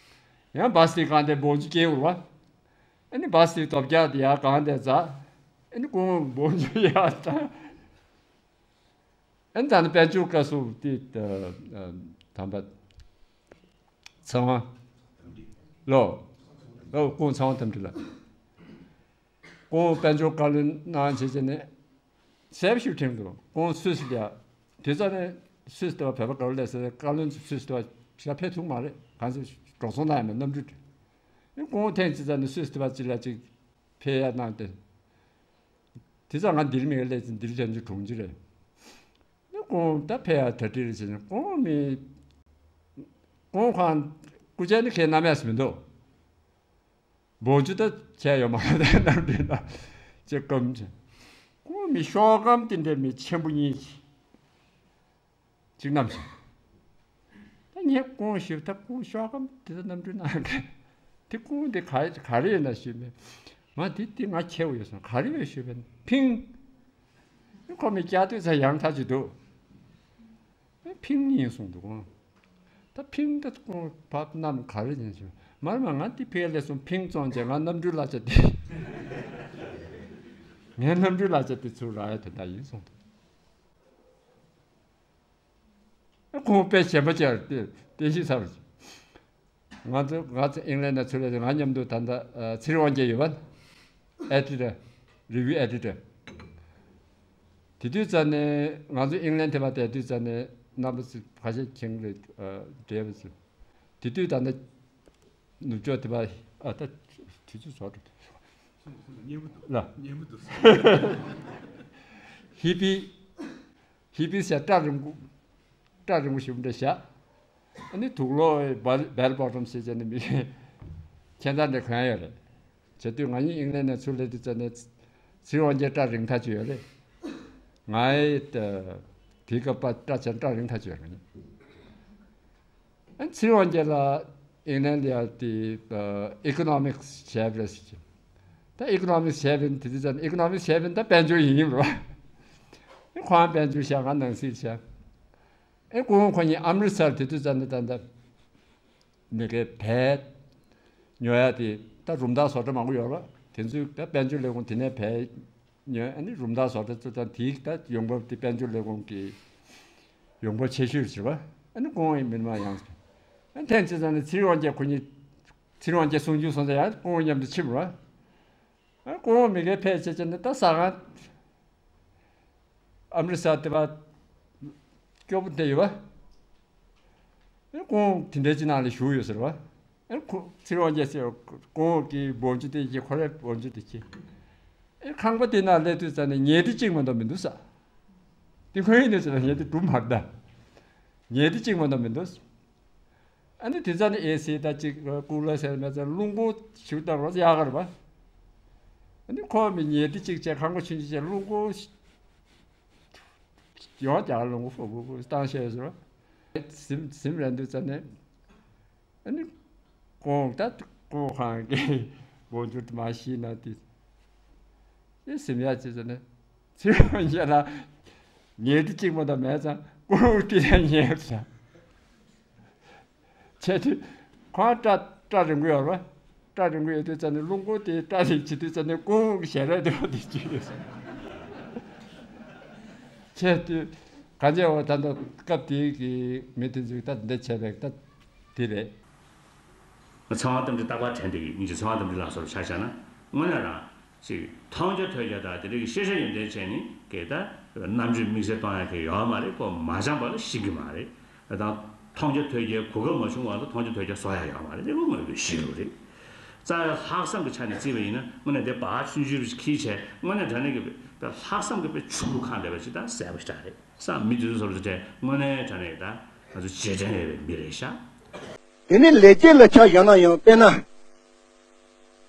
ཡང་བཱས་དེ་གང་དེ་སྦོམ་ཆུ་སྐྱེལ་འོར་བ། ཨེ་ནི་བཱས་དེ་དོབ་རྒྱག་དེ་ཡར་གང་དེ་འཛག་ཨེ་ནི་ཀུང་སྦོམ་ཆུ་ཡར་བཏང་། ཨན་ད་ནི་དཔལ་འབྱོར་བཀའ་ཟུར་དེ་དམ་པ་ཚེ་དབང་ལོ། ལོ་ཀུང་ཚེ་དབང་དམ་འབྲི་ལ། ཀུང་དཔལ་འབྱོར་བཀའ་བློན་གནང་བྱས་བྱས་ནས་གསལ་པོ་ཞིག་དྲན་འདུག་ཀུང་སུད་སི་ལ་དེ་ཚ་ནས་སུད་སི་དེ་བ་བོད་པ་དགའ་བ་ལས་ཟེར་བཀའ་བློན་སུད་སི་དེ་བ་ཞག་ཕེབས་ཐུབ་མ་རེད། གང་ཚེ་འགྲོ་སོང་ན་ཡང་མེད་གནམ་གྲུ་དེ། ཀུང་ཐེངས་ཅི་ཚ་ནས་སུད་སི་དེ་བ་ཅི་ལ་ཅིག་ཕེབས་ཡ་གནང་སྟེ། དེ་ཚོ་ང་འདིར་མི་ལས་ཚེ་འདིར་ལྷན་ཚོ་གྲོང་ཁྱེར་རེད། ནི་ཀོང་ད་ཕེ་ཡ་གྲ་སྒྲིག་རེད་ཟེར་ནས་ཀོང་མི། ཀོང་ཁང་སྐུ་ཆས་ནི་ཁའི་གནམ་ཡས་སུ་མི་འདུག་སྦོམ་ཆུ་ད་ཆས་ཡོད་མ་རེད་གནམ་གྲུ་ན་ཅེ་སྐམ་ཆེ། ཀོང་མི་ཤོག་སྐམ་དེ་འདྲ་མི་ཆེན་པོ་གཉིས་ཅིག་གནམ་ཆེ། ད་ངས་ཀོང་ཞིབ་ད་ཀོང་ཤོག་སྐམ་དེ་ད་གནམ་གྲུ་ནང་གི་དེ་ཀོང་དེ་ག་ག་རེ་ཡོད་ན་ཞུས་པས། ང་དེ་དེ་ང་ཁྱེར་ཡོད་སོང་ག་རེ་ཡོད་ཞུས་པས་ཕིང་། ཁོ་མི་སྐྱ་དུས་ཚ་ཡང་ཐག་ཆོད་འདུག་ཕིང་ཡིན་གསུངས་འདུག་ད་ཕིང་ད་ཀོང་བབ་གནམ་ག་རེ་ཡིན་ཞུས་མར་མ་ང་དེ་ཕེ་ལས་སོང་ཕིང་བཙོང་བྱས་ང་གནམ་གྲུ་གླ་ཆ་དེ་ངས་གནམ་གྲུ་གླ་ཆ་དེ་ཚུར་རག་ཡ་དེ་འདྲ་ཡིན་གསུངས་འདུག་ཁོང་དཔེ་ཞན་པ་ཅིག་ཡར་བསྟན་བསྟན་བཤིག་ཚར་བ་ཅིག་ང་ཚོ་ང་ཚོ་ཨིང་ལན་ནས་ཚུར་སླེབས་ང་མཉམ་དུ་ད་ལྟ་ཚེ་རིང་དབང་རྒྱལ་ཡོད་པ། ཨེ་ཌི་ཊར། རི་བིའུ་ཨེ་ཌི་ཊར། དེ་དུས་ཙ་ནས་ང་ཚོ་ཨིང་ལན་དེ་བ་དེ་དུས་ཙ་ནས་རྣམ་པ་ཚོ་ཁ་ཤས་ཁྱེད་རེད་འདྲེས་པ་ཚོ། དེ་དུས་ད་ལྟ་ནུབ་ཕྱོགས་དེ་བ་ཨ་ད་དུས་ཚོད་ཚོགས་འགྲོ། སྙན་པོ་འདུག་ལ། སྙན་པོ་འདུག་ཧི་པི། ཧི་པི་ཟེར་སྐྲ་རིང་པོ། སྐྲ་རིང་པོ་ཞིག་འདྲ་བཞག་ཨ་ནི་དུག་ལོག་བེལ་བོ་ཊམ་ཟེར་བྱས་ནས་མི་ཁྱད་མཚར་འདྲ་གང་ཡོད་རེད། བྱེད་དུས་ང་གཉིས་ཨིང་ལན་ནས་ཚུར་སླེབས་དུས་ཙ་ནས་ཚེ་རིང་དབང་རྒྱལ་སྐྲ་རིང་ཐག་ཆོད་ཡོད་རེད། ང་ཨེ་དེའི་སྐབས་པ་སྐྲ་ཆེན་སྐྲ་རིང་ཐག་ཆོད་ཡོད་རེད། ཨ་ཚེ་རིང་དབང་རྒྱལ་ལ་ཨིང་ལན་ལ་ཡ་དེ་ཨི་ཀོ་ནོ་མིག་སི་ཞེབ་རེད་ཟེར་གྱི། ད་ཨི་ཀོ་ནོ་མིག་སི་ཞེབ་ཡིན་དེ་དུས་ཙམ་ཨི་ཀོ་ནོ་མིག་སི་ཞེབ་ཡིན་ད་དཔལ་འབྱོར་ཡིན་ཡིན་རོ། ཨེ་ཁོང་དཔལ་འབྱོར་བྱས་ང་ནང་སྲིད་བྱས། ཨེ་ཁོང་ཁོ་གཉིས་ཨམ་རི་སར་དེ་དུས་ཙམ་ནས་ད་ལྟ་མི་གའི་བལ་ཉོ་ཡ་དེ་ད་རུམ་བཏགས་བཟོ་གྲྭ་མང་པོ་ཡོད་རོ། དེ་ཚོས་ད་དཔལ་འབྱོར་ལས་ཁུངས་དེ་ནས་བལ་ཉོས་ཨ་ནི་རུམ་བཏགས་བཟོ་གྲྭ་ཚོ་དང་དེའི་ད་ཡོང་འབབ་དེ་དཔལ་འབྱོར་ལས་ཁུངས་ཀྱི་ཡོང་འབབ་ཆེ་ཤོས་རེད་བ། ཨ་ནི་ཀོང་ཡི་མི་མ་ཡང་ཨ་ཐེངས་གཅིག་ཙམ་ནས་ཚེ་རིང་དབང་རྒྱལ་ཁོ་གཉིས་ཚེ་རིང་དབང་རྒྱལ་གསུང་ཆུང་སོང་ཙང་ཡང་ཀོང་མཉམ་དུ་ཕྱིན་རོ། ཨ་ཀོང་མི་སྒེར་ཕལ་ཆེར་ཆེ་ནས་ད་ཟ་ཁང་ཨམ་རི་སར་དེ་བ་སྐྱོ་པོ་བསྡད་ཡོད་བ། ཨེ་ཁོང་དེ་འདྲའི་ཅིག་ནང་ལ་བཞུགས་ཡོད་ཟེར་བ། ཨེ་ཁོ་ཚེ་རིང་དབང་རྒྱལ་ཟེར་ཁོང་གི་སྦོམ་ཆུ་དེ་ཁྱེད་ཁོ་རའི་སྦོམ་ཆུ་དེ་ཁྱེད། ཨེ་ཁང་པ་དེ་ནང་སླེབས་དུས་ཙ་ནས་ཉལ་ཁྲི་གཅིག་མ་གཏོགས་མི་འདུག་ས། དེ་ཁོ་ཡིན་དུས་ཙ་ན་ཉལ་ཁྲི་དྲུག་མ་རེད་ད། ཉལ་ཁྲི་གཅིག་མ་གཏོགས་མི་འདུག་ཨ་ནི་དེ་ཙ་ནས་ཨེ་སི་ད་ཅིག་ཀུ་ལར་ཟེར་མེད་ཙང་རླུང་བུ་ཞིག་བཏང་རོགས་ཡག་ག་རེད་པ། ཨ་ནི་ཁོ་མི་ཉལ་ཁྲི་གཅིག་བྱས་ཁང་པ་ཆུང་ཆུང་བྱས་རླུང་བུ་ཡོང་རྒྱག་རླུང་བུ་ཧུབ་ཧུབ་ཧུབ་བཏང་བྱས་ཟེར་བ། སིམ་སིམ་རན་དུས་ཙ་ནས། ཨ་ནི་ཀོང་ད་ཀོང་ཁང་གི་སྒོ་འགྱུར་དུ་མ་ཤེས་ན་དེ། དེ་སེམས་ཡག་ཅེས་ཟེར་ནས་ཚེ་རིང་དབང་རྒྱལ་ལ་ཉལ་ཁྲི་གཅིག་མ་གཏོགས་མེད་ཙང་ཀོང་དེ་ལ་ཉལ་ཙང་། བྱས་དུས་ཁོང་སྐྲ་སྐྲ་རིང་པོ་ཡོད་རེད་བ། སྐྲ་རིང་པོ་ཡོད་དུས་ཙ་ནས་རླུང་བུ་དེ་སྐྲ་རིང་བྱེད་དུས་ཙ་ནས་ཀོང་གི་ཞལ་རས་དེ་བ་དེ་བཅུག་ཡོད་ཟེར། བྱས་དུས་གང་ཅི་འོ་ད་ལྟ་སྐབས་དེའི་གི་མི་དེ་ཚོས་ད་འདི་བྱས་པའི་ད། དེ་རེད། ཚེ་དབང་རྟ་མགྲིན་རྟག་པར་དྲན་བསྡད་ཀྱི་ཡིན་གྱི་ཚེ་དབང་རྟ་མགྲིན་ལགས་སོར་ཆ་བཞག་ན་དངོས་གནས་རང་ཅིག་མཐོང་རྒྱ་ཐོས་རྒྱ་དང་དེ་འདྲ་གི་ཤེས་བྱ་ཡོན་ཏན་བྱས་ནས་གལ་ཏེ་རྣམ་དཔྱོད་དམིགས་བསལ་གཏོང་ཡ་གི་ཡོད་མ་རེད། ཁོ་མ་སྦྱངས་པ་ལ་ཤེས་ཀྱི་མ་རེད། དང་མཐོང་རྒྱ་ཐོས་རྒྱའི་གོ་སྐབས་མ་བྱུང་བ་ལ་མཐོང་རྒྱ་ཐོས་རྒྱ་བཟོ་ཡ་ཡོད་མ་རེད། དེ་ཁོ་དངོས་པོའི་གཤིས་ལུགས་རེད། རྩ་བའི་ལྷག་བསམ་གྱི་ཆ་ནས་བརྩིས་པ་ཡིན་ན་དངོས་གནས་དེ་བ་ཆུང་ཆུང་རེ་ཁྱེར་བྱས་དངོས་གནས་དྲང་གནས་ཀྱི་ལྷག་བསམ་གྱི་དཔེ་ཆུ་ཁུག་ཁང་འདྲ་བ་ཞིག་དང་གསལ་པོ་ཞིག་རེད། སང་མི་དེ་ཚོ་སོར་ཚོ་དེ་དངོས་གནས་དྲང་གནས་ད་ང་ཚོ་རྗེས་དྲན་ཡོད་པའི་མི་རེད་ཤག་དེ་ནི་ལས་བྱེད་ལ་ཆ་བཞག་ན་ཡང་དཔེར་ན།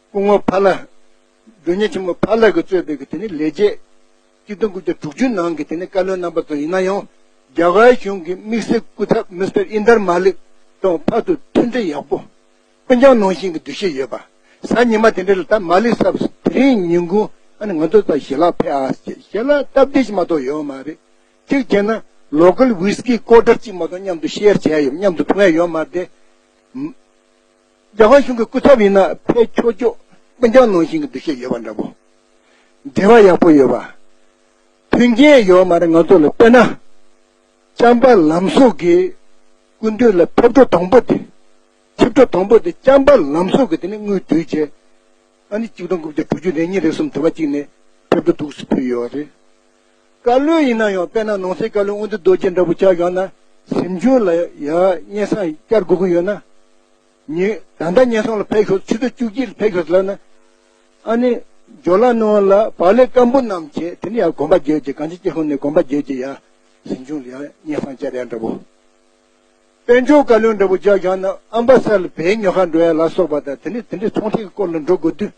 སྐུ་ངོ་ཕ་ལ། མགྲོན་གཉེར་ཆེན་མོ་ཕ་ལ་གིས་གཙོས་པའི་གི་དེ་ནི་ལས་བྱེད་ ཆིག་སྟོང་དགུ་བརྒྱ་དྲུག་ཅུ་ནང་གི་དེ་ནས་བཀའ་བློན་རྣམ་པ་ཚོ་ཡིན་ན་ཡང་། རྒྱ་གར་གཞུང་གི་དམིགས་བསལ་སྐུ་ཚབ་མི་སི་ཊར་ཨིན་དར་མ་ལིག་དང་ཕར་ཚུར་མཐུན་སྒྲིལ་ཡག་པོ། སྤུན་ཀྱག་ནང་བཞིན་གྱི་འདུ་ཤེས་ཡོད་པ། གཟའ་ཉི་མ་དེ་འདྲ་ལ་ད་མ་ལིག་སཱབ་དེ་རིང་ཉིན་གུང་ཨ་ནི་ང་ཚོ་ད་ཞལ་ལག་ཕེབས་ཨ་ཞེས་ཞལ་ལག་སྟབས་བདེ་ཞིག་མ་གཏོགས་ཡོད་མ་རེད། གཅིག་བྱས་ན་ལོ་ཀལ་ཝིས་ཀི་ཀོ་ཊར་གཅིག་མ་གཏོགས་མཉམ་དུ་ཤེར་བྱས་ཡོད། མཉམ་དུ་འཐུང་ཡ་ཡོད་མ་རེད་དེ། རྒྱ་གར་གཞུང་གི་སྐུ་ཚབ་ཡིན་ན་ཕེབས་ཆོག་ཆོག་སྤུན་ཀྱག་ནང་བཞིན་གྱི་འདུ་ཤེས་ཡོད་པ་འདྲ་པོ། འབྲེལ་བ་ཡག་པོ་ཡོད་པ། མཐུན་རྐྱེན་ཡོད་མ་རེད། ང་ཚོ་ལ་དཔེར་ན། ཅམ་པ་ལམ་སོགས་ཀྱི་སྐུ་མདུན་ལ་ཕེབས་འགྲོ་དང་པོ་དེ། ཆིབས་འགྲོ་དང་པོ་དེ་ཅམ་པ་ལམ་སོགས་ཀྱི་དེ་ནས་དངུལ་བསྡུས་བྱས། ཨ་ནི་ཆིག་སྟོང་དགུ་བརྒྱ་དྲུག་ཅུ་རེ་གཉིས་རེ་གསུམ་དུ་བ་གཅིག་ནས་ཕེབས་འགྲོ་འདུག་སེ་ཕུལ་ཡོད་རེད། བཀའ་བློན་ཡིན་ན་ཡང་དཔེར་ན་ནང་སྲིད་བཀའ་བློན་དབང་འདུས་རྡོ་རྗེ་འདྲ་པོ་ཆགས་ཡོང་ན་གཟིམ་ཆུང་ལ་ཡ་སྙན་སེང་བསྐྱར་དགོས་ཀྱི་ཡོད་ན། ཉི་ད་ལྟ་སྙན་སེང་ལ་ཕེབས་ཤོག་ཆུ་ཚོད་བཅུ་གཅིག་ལ་ཕེབས་ཤོག་ལབ་ན། ཨ་ནི་ཇོ་ལ་ནང་ལ་བག་ལེབ་སྐམ་པོ་བསྣམས་བྱས་དེ་ནས་ཡ་དགོན་པ་བརྒྱད་ཀྱི་གངས་ཅན་སྐྱེ་ཁུངས་ནས་དགོན་པ་བརྒྱད་ཀྱི་ཡ་གཟིམ་ཆུང་ལ་ཡ་སྙན་སེང་བསྐྱར་ཡ་འདྲ་པོ། དཔལ་འབྱོར་བཀའ་བློན་འདྲ་པོ་ཆགས་ཡོང་ན་ཨམ་བ་སར་ལ་བལ་ཉོ་ག་འགྲོ་ཡ་ལ་སོགས་པ་དང་དེ་ནས་དེ་འདྲའི་ཚོང་ཁྲིའི་སྐོར་ལ་འགྲོ་དགོས་དུས།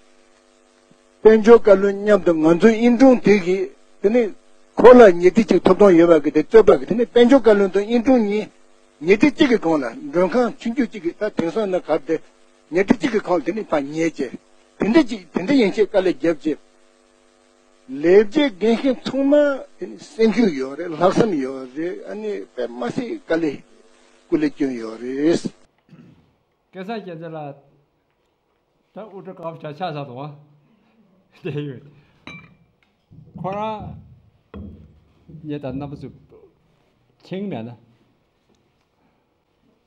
དཔལ་འབྱོར་བཀའ་བློན་མཉམ་དུ་ང་ཚོའི་དབྱིན་དྲུང་དེ་གིས་དེ་ནས་ཁོ་ལ་ཉེ་སྒྲིག་ཅིག་ཐོབ་ཐང་ཡོད་པ་གི་དེ་རྩོད་པ་གི་དེ་ནས་དཔལ་འབྱོར་བཀའ་བློན་དང་དབྱིན་དྲུང་གཉིས་ཉེ་སྒྲིག་གཅིག་གི་སྒང་ལ་མགྲོན་ཁང་ཆུང་ཆུང་གཅིག་གི་ད་དེང་སང་ན་གར་དེ་ཉེ་སྒྲིག་གཅིག་གི་སྒང་ལ་དེ་ནས་ཕར་ཉལ་བྱས་དེ་འདྲ་ཅིག་དེ་འདྲ་ཡན་ཆད་དཀའ་ལས་བརྒྱབ་བྱས། ལས་བྱེད་འགན་འཁྱེར་ཚང་མ་དེ་ནི་སེམས་ཤུགས་ཡོད་རེད། ལྷག་བསམ་ཡོད་རེད། ཨ་ནི་དཔེ་མ་སྲིད་དཀའ་ལས་སྐུ་ལས་བསྐྱོན་ཡོད་རེད། སྐལ་བཟང་རྒྱལ་མཚན་ལགས། ད་དབུ་སྐྲ་དཀར་པོ་ཆགས་ཆགས་ཚར་འདུག་ཨ། དེ་ཡོད། ཁོ་རང་ངས་ད་རྣམ་པ་ཚོ་མཁྱེན་མེད་ན།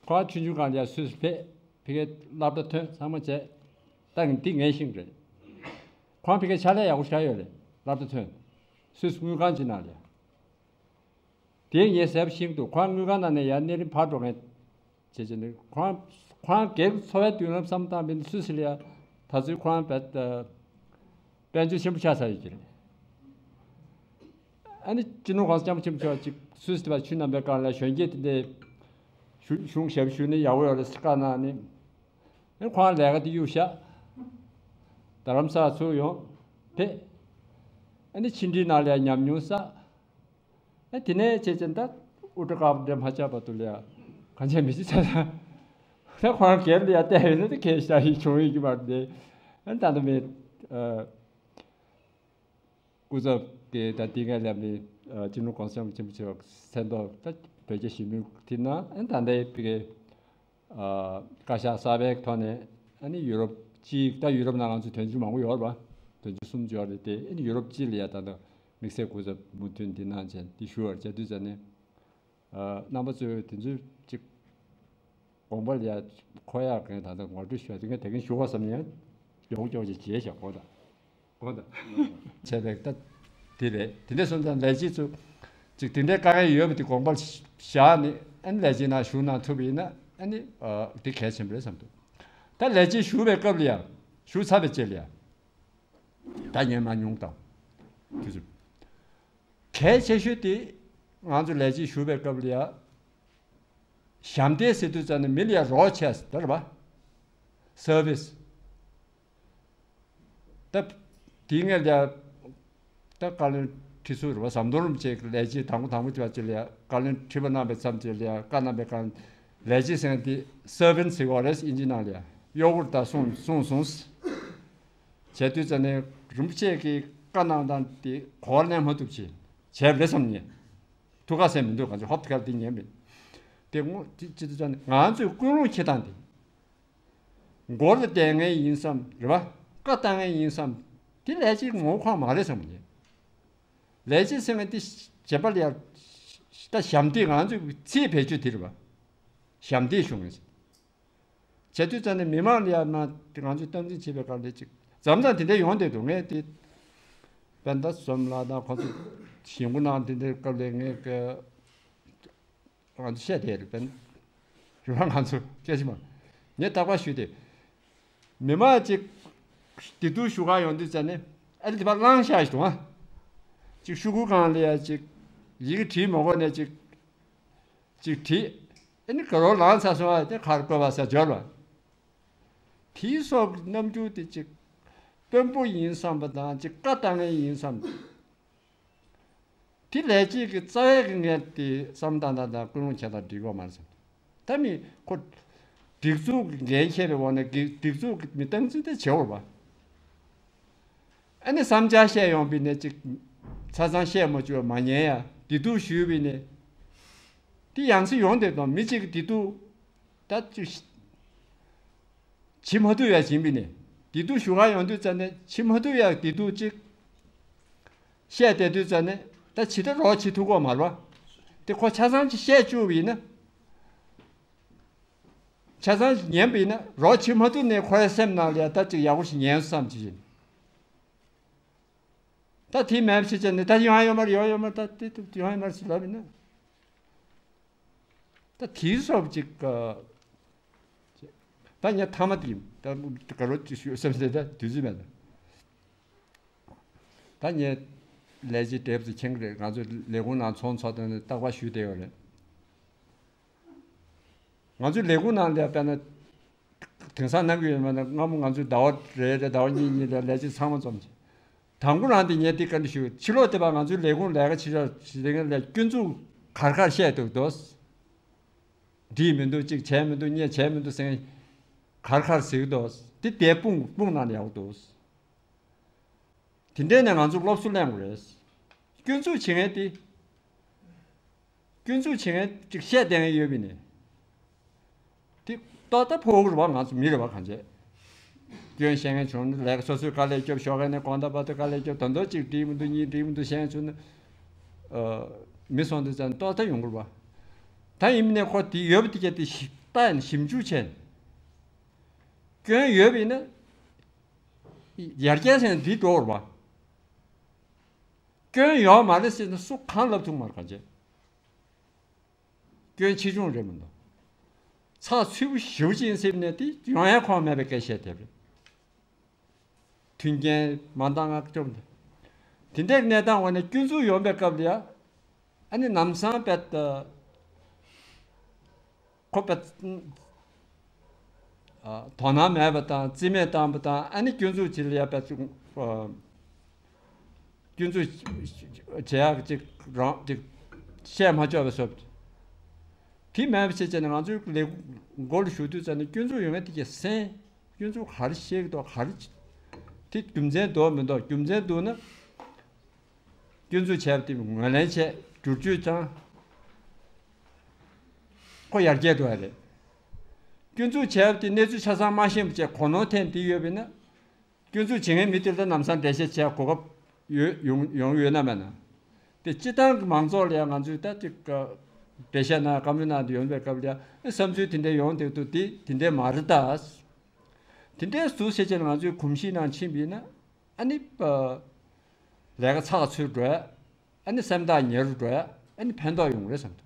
ཁོ་རང་ཆུང་ཆུང་སྒང་ལ་ཡ་སུད་སི་ཕེབས། ཕ་གིའི་སློབ་གྲྭ་ཐོན་ཚང་མ་བྱས། ད་འདི་ངས་ཤེས་རེད། ཁོ་རང་ཕ་གིའི་ཕྱག་ལས་ཡག་པོ་ཞིག་ཡོད་རེད། སློབ་གྲྭ་ཐོན། སུད་སི་དངུལ་ཁང་ཅིག་ནང་ལ་ཡ། དེ་ངས་གསལ་པོ་ཤེས་ཀྱི་འདུག་ཁོ་རང་དངུལ་ཁང་ནང་ནས་ཡ་གནས་རིམ་ཕར་འགྲོ་མཁན་བྱས་བྱས་ནས་ཁོ་རང་ཁོ་རང་སྒེར་གྱི་འཚོ་བའི་མདུན་ལམ་བསམ་བཏང་བས་ནི་སུད་སི་ལ་ཡ་ད་ཚོད་ཁོ་རང་བས། དཔལ་འབྱོར་ཆེན་པོ་ཆགས་ཚར་ཡོད་ཀྱི་རེད། ཨ་ནི་སྤྱི་ནོར་གོང་ས་སྐྱབས་མགོན་ཆེན་པོ་མཆོག་ཅིག་སུད་སི་དེ་བ་ཆུ་རྣམ་པའི་སྒང་ལ་གཞོན་སྐྱེས་དེ་འདྲའི་གཞུང་གཞུང་ཞབས་ཞུ་ནི་ཡག་པོ་ཡོད་རེད་ཟེར་བཀའ་གནང་ནི། ཨ་ནི་ཁོང་ལས་ཀ་དེ་གཡུག་བཞག་རྡ་རམ་ས་ལ་ཚུར་ཡོང་ཕེབས། ཨ་ནི་ཕྱི་འབྲེལ་ནང་ལ་ཡ་ཉམས་མྱོང་བསགས། ཨ་དེ་ནས་བྱས་ཙང་ད་དབུ་སྐྲ་དཀར་པོ་འདྲ་མ་ཆགས་བར་དུ་ལ་ཡ་གང་བྱས་མི་བྱེད་ཚར། ད་ཁོང་སྒེར་ལ་ཡ་བལྟས་ཡོད་ན་ད་གལ་ཞིག་བྱུང་ཡོད་ཀྱི་མ་རེད། ཨ་ནི་ད་ལྟ་མི་ཨ། སྐུ་ཚབ་ཀྱིས་ད་འདི་ག་ལབ་ནས་སྤྱི་ནོར་གོང་ས་སྐྱབས་མགོན་ཆེན་པོ་མཆོག་མཚན་ཐོག་ད་བོད་རྒྱ་ཞི་མོལ་དེ་ནང་ཨ་ནི་ད་ལྟའི་བོད་ཀྱི་བཀའ་ཤག་གསར་པའི་ཐོག་ནས་ཨ་ནི་ཡུ་རོབ་སྤྱི་ད་ཡུ་རོབ་ནང་ང་ཚོ་དོན་གཅོད་མང་པོ་ཡོད་རེད་པ། དོན་གཅོད་གསུམ་ཡོད་རེད་དེ་ཨ་ནི་ཡུ་རོབ་སྤྱི་ལ་ཡ་ད་ལྟ་དམིགས་བསལ་སྐུ་ཚབ་མུ་མཐུད་འདི་གནང་བྱས་འདི་ཞུ་བར་བྱ་དུས་ཙ་ནས། རྣམ་པ་ཚོས་དེ་ཚོའི་གཅིག་དགོངས་པ་ལ་ཡ་འཁོར་ཡག་གི་ད་ལྟ་ངོ་སྤྲོད་ཞུ་བ་དེ་ངས་དེ་གིན་ཞུ་བ་བསམ་ཡང་མགྱོགས་མགྱོགས་ཀྱི་བྱས་ཤག་གོ་ད་གོ་ད་བྱས་པའི་ད་དེ་རེད། དེ་འདྲ་སོང་ཙང་ལས་བྱེད་ཚོ་གཅིག་དེ་འདྲའི་དཀའ་ངལ་ཡོད་པ་དེ་དགོངས་པ་བཞག་ནས་ཨ་ནི་ལས་བྱེད་ནང་ཞུགས་གནང་ཐུབ་པ་ཡིན་ན་ཨ་ནི་དེ་གལ་ཆེན་པོ་རེད་བསམ་འདུག་ད་ལས་བྱེད་ཞུགས་པའི་སྐབས་ལ་ཡ་ཞུགས་ཚར་བའི་རྗེས་ལ་ཡ། ད་ཉན་མ་མྱོང་དང་། དུས་ཚོད། གལ་ཆེ་ཤོས་དེ་ང་ཚོ་ལས་བྱེད་ཞུགས་པའི་སྐབས་ལ་ཡ། ཞབས་འདེགས་ཟེར་དུས་ཙམ་ནས་མི་ལ་ཡ་རོགས་བྱས་ཟེར་བ། སར་བིས། ད་དེའི་སྔོན་ལ་ཡ། ད་བཀའ་བློན་ཁྲི་ཟུར་རེད་བ་ཟམ་གདོང་རིན་པོ་ཆེ་གི་ལས་བྱེད་དང་པོ་དང་པོ་བྱས་པ་ཅིག་ལ་ཡ་བཀའ་བློན་ཁྲི་པ་གནང་བའི་མཚམས་ཅིག་ལ་ཡ་བཀའ་གནང་བའི་སྒང་ལས་བྱེད་ཟེར་མཁན་དེ་སར་བན་སི་ཟེར་གྱི་ཡོད་རེད་དབྱིན་ཇི་ནང་ལ་ཡ་གཡོག་པོ་རེད་ད་གསུངས་གསུངས་སོང་། བྱས་དུས་ཙམ་ནས་རིན་པོ་ཆེ་གིས་བཀའ་གནང་སྟངས་དེ་གོ་བ་ལེན་མ་ཐུབ་ཅིག་བྱས་པ་རེད་བསམ་ནས། ཐུགས་ཁ་གསལ་མི་འདུག་གང་ཅི་ཧོབ་ཏེ་ཁར་དེ་ཉན་མེད། དེ་ངོ་དེ་ཅི་ཐུབ་ཙམ་ནས་ང་ཚོས་ཀུན་སློང་འཁྱེར་སྟངས་དེ། མགོ་ལ་བསྡད་མཁན་ཡིན་བསམ་རེད་བ། བཀའ་བཏང་མཁན་ཡིན་བསམ། དེ་ལས་བྱེད་ངོ་ཁོག་མ་རེད་བསམ་གྱི། ལས་བྱེད་ཟེར་མཁན་དེ་བྱེད་པ་ལ་ཡ། ད་ཞབས་འདེགས་ང་ཚོའི་ཚིག་བེད་སྤྱོད་དེ་རེད་བ། ཞབས་འདེགས་ཞུ་མཁན་ཟེར། བྱེད་དུས་ཙམ་ནས་མི་མང་ལ་ཡ་ན་ང་ཚོས་སྟངས་འཛིན་བྱེད་པའི་སྐབས་ལ་ཅིག་འཛམ་ཐང་དེ་འདྲ་ཡོང་བསྡད་འདུག་ངས་དེ། བན་ད་བསོད་ནམས་ལགས་དང་ཁོང་ཚོ་ཞིང་པ་ནང་དེ་འདྲའི་སྐབས་ལ་ངས་ཀྱི། ང་ཚོ་བཤད་དེ་རེད་པས། རེད་བ་ང་ཚོ་སྐད་ཆ་མ། ངས་རྟག་པར་ཞུས་ཏེ། མི་མང་ཅིག་བདེ་སྡུག་ཞུ་གར་ཡོང་དུས་ཙམ་ནས་ཨ་ནི་དེ་པར་བླངས་བཞག་ཞིག་འདུག་ཨ། ཅིག་ཤོག་གུ་སྒང་ལ་ཡ་ཅིག་ཡི་གེ་བྲིས་མ་དགོས་ནས་ཅིག་ཅིག་བྲིས། ཨ་ནི་དགའ་རོགས་ལངས་ཚར་སོང་ཨ་དེ་གར་བཀོད་པ་ས་འབྱོར་བ། དེའི་སོགས་ཀྱི་རྣམ་འགྱུར་དེ་ཅིག་དཔོན་པོ་ཡིན་བསམ་པ་དང་ཅིག་བཀའ་བཏང་མཁན་ཡིན་བསམ། དེ་ལས་བྱེད་ཀྱི་རྩ་བའི་གི་ངས་དེ་བསམ་བློ་བཏང་བཏང་བཏང་ཀུན་སློང་ཁྱད་དང་འགྲིག་གི་མ་རེད་བསམ། ད་མི་ཁོ་སྒྲིག་འཛུགས་ཀྱི་འགན་འཁྱེར་བའི་འོག་ནས་སྒྲིག་འཛུགས་ཀྱི་མི་སྟངས་འཛིན་དེ་བྱེད་འོར་བ། ཨ་ནི་བསམ་འཆར་བཤད་ཡོང་བས་ནས་ཅིག་ཆ་ཚང་བཤད་མ་བཅུག་མ་ཉན་ཡ་བདེ་སྡུག་ཞུས་བས་ནས། དེ་ཡང་སེ་ཡོང་བསྡད་དང་མི་གཅིག་གི་བདེ་སྡུག་ད་ཅིག་བྱེད་མ་ཐུབ་ཡ་བྱིན་པས་ནས། བདེ་སྡུག་ཞུ་ག་ཡོང་དུས་ཙ་ནས་བྱེད་མ་ཐུབ་ཡ་བདེ་སྡུག་ཅིག་བཤད་བསྡད་དུས་ཙ་ནས། ད་ཇི་ལྟར་རོགས་བྱེད་ཐུབ་ཀྱི་མ་རེད་བ། དེ་ཁོ་ཆ་ཚང་ཅིག་བཤད་བཅུག་པ་ཡིན་ན། ཆ་ཚང་ཉན་པ་ཡིན་ན་རོགས་བྱེད་མ་ཐུབ་ནས་ཁོ་རའི་སེམས་ནང་ལ་ཡ་ད་ཅིག་ཡག་པོ་ཞིག་ཉན་བསམ་བྱེད་ཀྱི་ཡིན། ད་དེ་མེད་པ་བྱེད་ཀྱི་ནི་ད་ཡོང་ཡ་ཡོད་མ་རེད། ཡོང་ཡ་ཡོད་མ་རེད། ད་དེ་ཡོང་ཡ་མ་རེད་ཟེར་ལབ་ཡིན་ན། ད་དེའི་སོབ་ཅིག་ག་ད་ངས་ཐ་མ་དེ་ད་དགའ་རོགས་ཅིག་ཞུ་བསམ་སྟེ་ད་དུས་ཚོད་མེད་ད། ད་ངས་ལས་བྱེད་འདྲེ་པོ་ཚོ་མཁྱེན་གི་རེད། ང་ཚོ་ལས་ཁུངས་ནང་ཚོགས་ཚོགས་དོན་རྟག་པར་ཞུས་བསྡད་ཡོད་རེད། ང་ཚོའི་ལས་ཁུངས་ནང་ལ་དཔེར་ན། དེང་སང་གནང་གི་ཡོད་མ་ན་སྔ་མོ་ང་ཚོའི་ཟླ་བ་རེ་རེ་ཟླ་བ་གཉིས་གཉིས་རེ་ལས་བྱེད་ཚང་མ་འཛོམས་ཀྱི། དང་པོ་རང་དེ་ངས་དེ་བཀའ་འདྲི་ཞུ། ཕྱི་ལོགས་དེ་བར་ང་ཚོའི་ལས་ཁུངས་ལས་ཀ་བྱེད་ཕྱོགས་བྱེད་མཁན་ལ་སྐྱོན་འཛུགས་ག་རེ་ག་རེ་བཤད་འདུག་དོ། འགྲིག་མི་འདུག་གཅིག་བྱས་མི་འདུག་གཉིས་བྱས་མི་འདུག་ཟེར་མཁན་ག་རེ་ག་རེ་ཟེར་གི་འདུག་དེ་དེ་སྤུངས་སྤུངས་གནང་ན་ཡག་པོ་འདུག་དེ་འདྲས་ནས་ང་ཚོ་སློབ་གསོ་ལེན་དགོས་རེད། སྐྱོན་འཛུགས་བྱེད་མཁན་དེ། སྐྱོན་འཛུགས་བྱེད་མཁན་ཅིག་བཤད་བསྡད་མཁན་ཡོད་པ་ཡིན་ནའི། དེ་ཏག་ཏག་ཕོག་གི་རེད་བ། ང་ཚོ་མི་རེད་བ་གང་བྱས། སྐྱོན་བཤད་མཁན་བྱུང་ན་ལས་ཀ་སོ་སོའི་དཀའ་ལས་སྐྱོབ། ཞོགས་ཀས་ནས་དགོང་དག་བར་དུ་དཀའ་ལས་སྐྱོབ། ད་དུང་ཅིག་འགྲིག་མི་འདུག་གཉིས་འགྲིག་མི་འདུག་བཤད་མཁན་བྱུང་ན། ཨ། མི་སོང་དུས་ཙམ་ཏག་ཏག་ཡོང་གི་རེད་བ། ད་ཡིན་ནའི་ཁོ་དེ་ཡོད་པ་དེ་ག་དེ་ཞིབ་ལྟ་ཡིན་ཞིབ་འཇུག་བྱས་ནས། སྐྱོན་ཡོད་པ་ཡིན་ན། ཡར་རྒྱས་ཟེར་ན་འདི་འགྲོ་བར་བ། སྐྱོན་ཡོད་མ་རེད་ཟེར་ན་སུ་གང་ལབ་ཐུབ་མ་རེད་གང་བྱས། སྐྱོན་ཆེ་ཆུང་རེད་མི་འདུག་ཚགས་ཚུད་པོ་ཞེ་པོ་ཅིག་ཡིན་ཟེར་ནས་དེ་ཡོང་ཡ་ཁོམ་མེད་པའི་སྐད་བཤད་དེ་རེད། མཐུན་རྐྱེན་མ་འདང་ང་སྐྱོབ་འདི། དེ་འདྲའི་གནས་སྟངས་འོག་ནས་སྐྱོན་འཛུགས་ཡོང་པའི་སྐབས་ལ་ཡ། ཨ་ནི་ལམ་སང་དཔེ་ད། ཁོ་དཔེ། ཨ། དོ་སྣང་མེད་པ་དང་རྩིས་མེད་བཏང་པ་དང་། ཨ་ནི་སྐྱོན་འཛུགས་བྱེད་ལ་ཡ་དཔེ་ཅིག་ཨ། སྐྱོན་འཛུགས་བྱེད་ཡག་ཅིག་རང་ཅིག་བཤད་མ་ཆོག་པའི་སོབ། དེ་མེད་པ་བྱས་བྱས་ནས་ང་ཚོའི་ལས་འགོ་ལ་ཞུགས་དུས་ཙམ་ནས་སྐྱོན་འཛུགས་ཡོང་མཁན་དེ་གས་སེམས། སྐྱོན་འཛུགས་ག་རེ་བཤད་ཀྱི་འདུག་ག་རེ་དེ་རྒྱུ་མཚན་འདུག་མི་འདུག་རྒྱུ་མཚན་འདུག་ན། སྐྱོན་འཛུགས་བྱས་པ་དེ་ངོས་ལེན་བྱས། བསྒྱུར་བཅོས་བཏང་། ཁོ་ཡར་རྒྱས་འགྲོ་ཡ་རེད། སྐྱོན་འཛུགས་བྱས་པ་དེ་གནས་ཚུལ་ཆ་ཚང་མ་ཤེས་པ་བྱས། གོ་ནོར་ཐེབས་དེ་ཡོད་པས་ན། སྐྱོན་འཛུགས་བྱེད་མཁན་མི་དེ་ལ་ལམ་སང་འགྲེལ་བཤད་བྱས་གོ་སྐབས་ཡོད་ཡོང་ཡོང་ཡོད་ན་མེད་ན། དེ་སྤྱི་བཏང་གི་མང་ཚོགས་ལ་ཡང་ང་ཚོས་ད་ཅིག་འགྲེལ་བཤད་གནང་། བཀའ་མོལ་གནང་དུ་ཡོང་པའི་སྐབས་ལ་ཡང་བསམ་ཚུལ་དེ་འདྲ་ཡོང་བསྡད་འདུག་དེ་དེ་འདྲ་མ་རེད་ད། དེ་འདྲའི་ཟུར་བཤད་བྱས་ན་ང་ཚོའི་གོམས་གཤིས་ནང་ཕྱིན་པ་ཡིན་ན། ཨ་ནི་ལས་ཀ་ཚགས་ཚུད་འགྲོ་ཡ། ཨ་ནི་སེམས་ཐག་ཉེ་རུ་འགྲོ་ཡ། ཨ་ནི་ཕན་ཐོགས་ཡོང་རེད་བསམ་འདུག་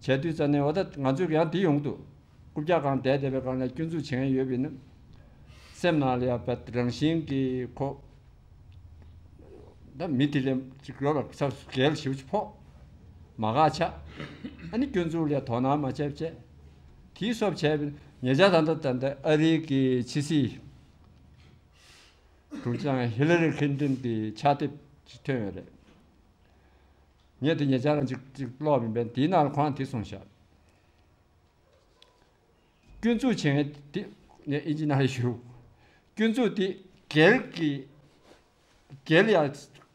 བྱས་དུས་ཙ་ནས་འོ་ད་ང་ཚོས་ཡང་འདི་ཡོང་འདུག་རྐུབ་བཀྱག་སྒང་བསྡད་བསྡད་པའི་སྒང་ལ་སྐྱོན་འཛུགས་བྱེད་མཁན་ཡོད་པ་ཡིན་ན། སེམས་ནང་ལ་ཡ་བད་རང་བཞིན་གྱི་ཁོ། ད་མི་དེ་ལས་ཅིག་ཡོད་པ་ཚ་སུ་གལ་ཞིབ་ཅིག་ཕོག་མ་དགའ་ཆགས། ཨ་ནི་སྐྱོན་འཛུགས་ལ་ཡ་དོ་སྣང་མ་བྱས་བྱས། དེའི་སོབ་བྱས་པ་ཡིན་ན། ཉེ་ཆར་ད་ལྟ་ད་ལྟ་ཨ་རིའི་གི་ཕྱི་སྲིད། དྲུང་ཆེ་ཧི་ལ་རི་ཁིན་ཏིན་གྱི་ཕྱག་དེབ་ཅིག་ཐོན་ཡོད་རེད། ངས་དེ་ཉེ་ཆར་རང་ཅིག་ཅིག་ཀློག་མིན་པས། དེའི་ནང་ལ་ཁོང་དེ་གསུངས་ཤག་སྐྱོན་འཛུགས་བྱེད་མཁན་དེ། ངས་ཨིན་ཇི་ནང་ལ་ཞུ། སྐྱོན་འཛུགས་དེ་སྒེར་གྱི། སྒེར་ལ་ཡ་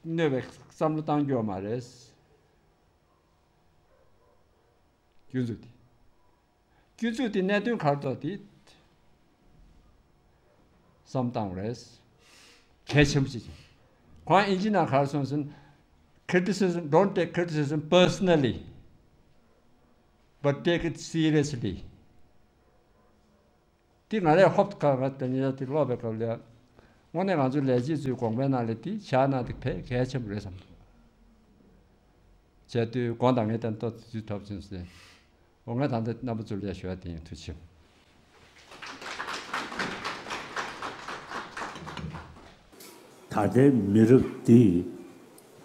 གནོད་པའི་བསམ་བློ་བཏང་རྒྱུ་ཡོད་མ་རེད། སྐྱོན་འཛུགས་དེ། སྐྱོན་འཛུགས་དེ་གནད་དོན་ག་རེ་འདུག་དེ་བསམ་བཏང་དགོས་རེད། གལ་ཆེན་པོ་ཞིག་ཅིག་ཁོང་ཨིན་ཇི་ནང་ག་རེ་གསུངས་སོང་། Criticism, don't take criticism personally, but take it seriously. དེ་ང་རས་ཧོབ་ཁ་ཁ་དེ་ཉིད་དེ་ཀློག་པའི་སྐབས་ལ། དངོས་གནས་ང་ཚོའི་ལས་བྱེད་ཚོའི་དགོངས་པའི་ནང་ལ་དེ་བཞག་ན་དེ་དཔེ་གལ་ཆེན་པོ་རེད་བསམ་འདུག་བྱས་དུས་དགོངས་དག་ངས་དེ་ཏོག་ཙམ་ཐོབ་ཕྱིན་ཟེར། འོ་ང་ད་ལྟ་རྣམ་པ་ཚོ་ལ་ཞུ་བ་དེ་ཡིན། ཐུགས་རྗེ་ཆེ། ད་ལྟའི་མི་རབས་འདིས་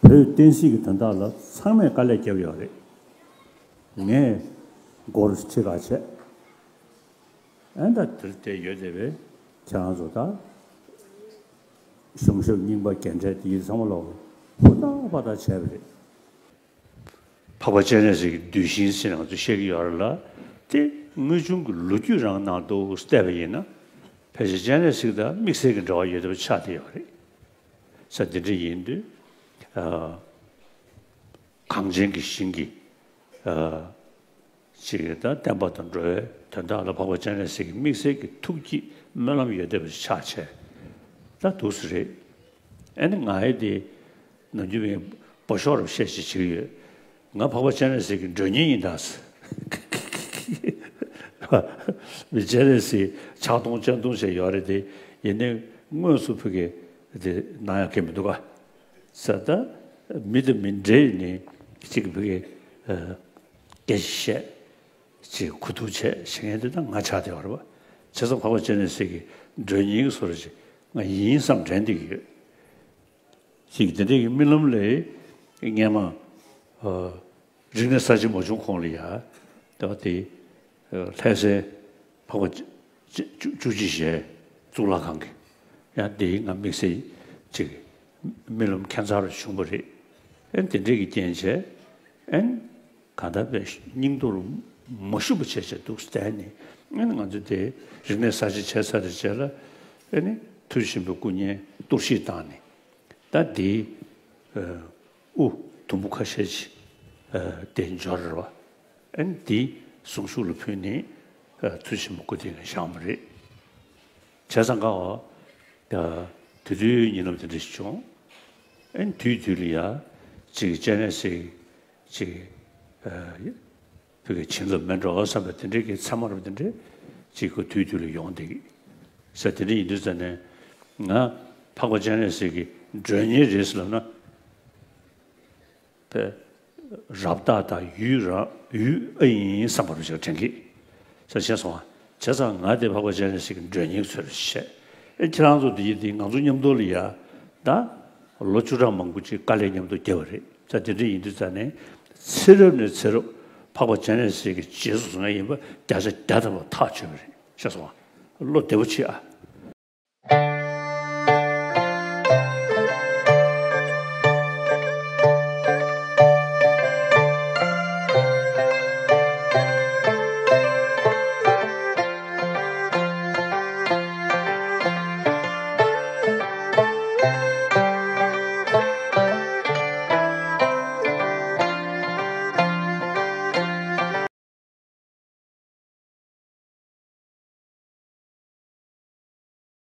བོད་བསྟན་སྲིད་ཀྱི་དོན་དག་ལ་ཚང་མས་དཀའ་ལས་བརྒྱབ་ཡོད་རེད། ངས་སྒོར་ཁྲི་ཁ་བྱས། ཨན་ད་དེར་བལྟས་ཡོད་བསྡད་པས། ཁྱེད་རང་ཚོ་ད་གཞུང་ཞབས་རྙིང་པ་རྒན་གྲས་དེ་ཚང་མ་ལོག་ ཕུ་ཐག་པ་ཐག་བྱས་པ་རེད། འཕགས་པ་སྤྱན་རས་གཟིགས་ཀྱི་གདུལ་ཞིང་ཟེར་ནས་ང་ཚོས་བཤད་ཀྱི་ཡོད་རེད་ལ། དེ་དངོས་བྱུང་གི་ལོ་རྒྱུས་རང་ནང་དུ་བལྟས་པ་ཡིན་ན། ཕལ་ཆེར་སྤྱན་རས་གཟིགས་དང་དམིགས་བསལ་གྱི་འབྲེལ་བ་ཡོད་བསྡད་པ་ཆགས་བསྡད་ཡོད་རེད། ས་འདི་འདྲ་ཡིན་དུས། ཨ། གངས་ཅན་གྱི་ཞིང་གི། ཨ། ཅིག་ད་བསྟན་པ་དང་འགྲོ་བའི་དོན་དག་ལ་འཕགས་པ་སྤྱན་རས་གཟིགས་ཀྱི་དམིགས་བསལ་གྱི་ཐུགས་ཀྱི་སྨོན་ལམ་ཡོད་བསྡད་པ་ཆགས་བྱས། ད་འདུག་སེ་རེད། ཨ་ནི་ང་ཡི་དེ་ནམ་རྒྱུན་མི་འབོ་ཤོག་རབ་བཤད་ཅིག་བྱེད་ཀྱི་ཡོད། ང་འཕགས་པ་སྤྱན་རས་གཟིགས་ཀྱི་མགྲོན་གཉེར་ཡིན་ད་ཟེར། མི་སྤྱན་རས་གཟིགས་ཕྱག་སྟོང་སྤྱན་སྟོང་བྱས་ཡོད་རེད་དེ། ཡིན་ནའི་དངོས་སུ་ཕ་གི་དེ་གནང་ཡག་གི་མི་འདུག་ག་ས་ད་མི་དང་མི་འབྲེལ་ནས་ཅིག་ཕ་གི་ཨ། སྐད་ཆ་བཤད། ཅིག་གོ་ཐུབ་བྱས་བྱེད་མཁན་དེ་ད་ང་ཆགས་བསྡད་པ་རེད་པ། བྱས་ཙང་འཕགས་པ་སྤྱན་རས་གཟིགས་ཀྱི་མགྲོན་གཉེར་བཟོ་འདྲ་ཅིག་ང་ཡིན་བསམ་དྲན་བསྡད་ཀྱི་ཡོད། ཅིག་དེ་འདྲའི་རྨི་ལམ་ལས་སྔན་མ། ཨ། རིག་གནས་གསར་བརྗེ་མ་བྱུང་གོང་ལ་ཡ། ད་དེ། ཨ། ལྷ་སའི་འཕགས་པ་བཅུ་བཅུ་གཅིག་ཞལ་གཙུག་ལག་ཁང་གི། ཡང་དེའི་ང་དམིགས་བསལ་ཅིག་རྨི་ལམ་ཁྱད་མཚར་བྱུང་བ་རེད། ཨན་དེ་འདྲས་ཀྱི་རྐྱེན་བྱས། ཨན་གང་ལྟར་པའི་སྙིང་དོར་མ་ཞུ་བ་བྱས་བྱས་འདུག་བསྡད་ནས། ཨན་ང་ཚོ་དེ་རིག་གནས་གསར་བརྗེ་བྱས་ཚར་རེ་བྱས་ལ། ཨ་ནི་ཐུགས་ཆེན་པོའི་སྐུ་བརྙན་གཏོར་བཤིག་བཏང་ནས། ད་དེའི་ཨ། དབུ་དུམ་བུ་ཁ་ཤས་ཅིག་ཨ། དེ་འབྱོར་རེད་པ། ཨན་དེ་གཟུངས་གཞུག་ལ་ཕུལ་ནས། ཨ། ཐུགས་ཆེན་པོ་སྐུ་དེ་ནས་བཞེངས་པ་རེད། བྱས་ཙང་ག་བ། ཨ། དེ་དུས་ཉིན་ལམ་དེ་འདྲ་ཞིག་བྱུང་། ཨན་དུས་དུས་ལ་ཡ། ཅིག་སྤྱན་རས་གཟིགས་ཅིག་ཨ། བོད་ཀྱི་བྱིན་རླབས་མེད་འགྲོ་བསམ་པའི་དེ་འདྲའི་གི་མཚན་མ་རབ་དེ་འདྲའི་ཅིག་གི་དུས་དུས་ལ་ཡོང་བསྡད་ཀྱི་ས། དེ་འདྲ་ཡིན་དུས་ཙ་ནས་ང་འཕགས་པ་སྤྱན་རས་གཟིགས་ཀྱི་མགྲོན་གཉེར་རེད་ཟེར་ལབ་ན། པའི་རབ་རྟགས་དང་ཡུལ་རང་ཡུལ་ཨ་ཡིན་བསམ་པ་རུ་ཞིག་དྲན་གྱི་ས། ཤེས་སོང་ཨ། བྱས་ཙང་ང་དེ་འཕགས་པ་སྤྱན་རས་གཟིགས་ཀྱི་མགྲོན་གཉེར་ཚོར་བཤད། ཨེ་ཁྱེད་རང་ཚོ་དེ་ཡིན་དེ་ང་ཚོ་མཉམ་དུ་ལ་ཡ། ད་ལོ་བཅུ་ཕྲག་མང་པོ་ཅིག་དཀའ་ལས་མཉམ་དུ་བརྒྱབ་པ་རེད། ས་དེ་འདྲ་ཡིན་དུས་ཙ་ནས་ཚེ་རབས་ནས་ཚེ་རབས་འཕགས་པ་སྤྱན་རས་གཟིགས་ཀྱི་རྗེས་སུ་བཟུང་ཡ་ཡིན་པ་བརྒྱ་ཆ་བརྒྱ་ཐམ་པ་ཐག་ཆོད་པ་རེད། ཤེས་སོང་ཨ། བློ་བདེ་པོ་བྱེད་ཨ།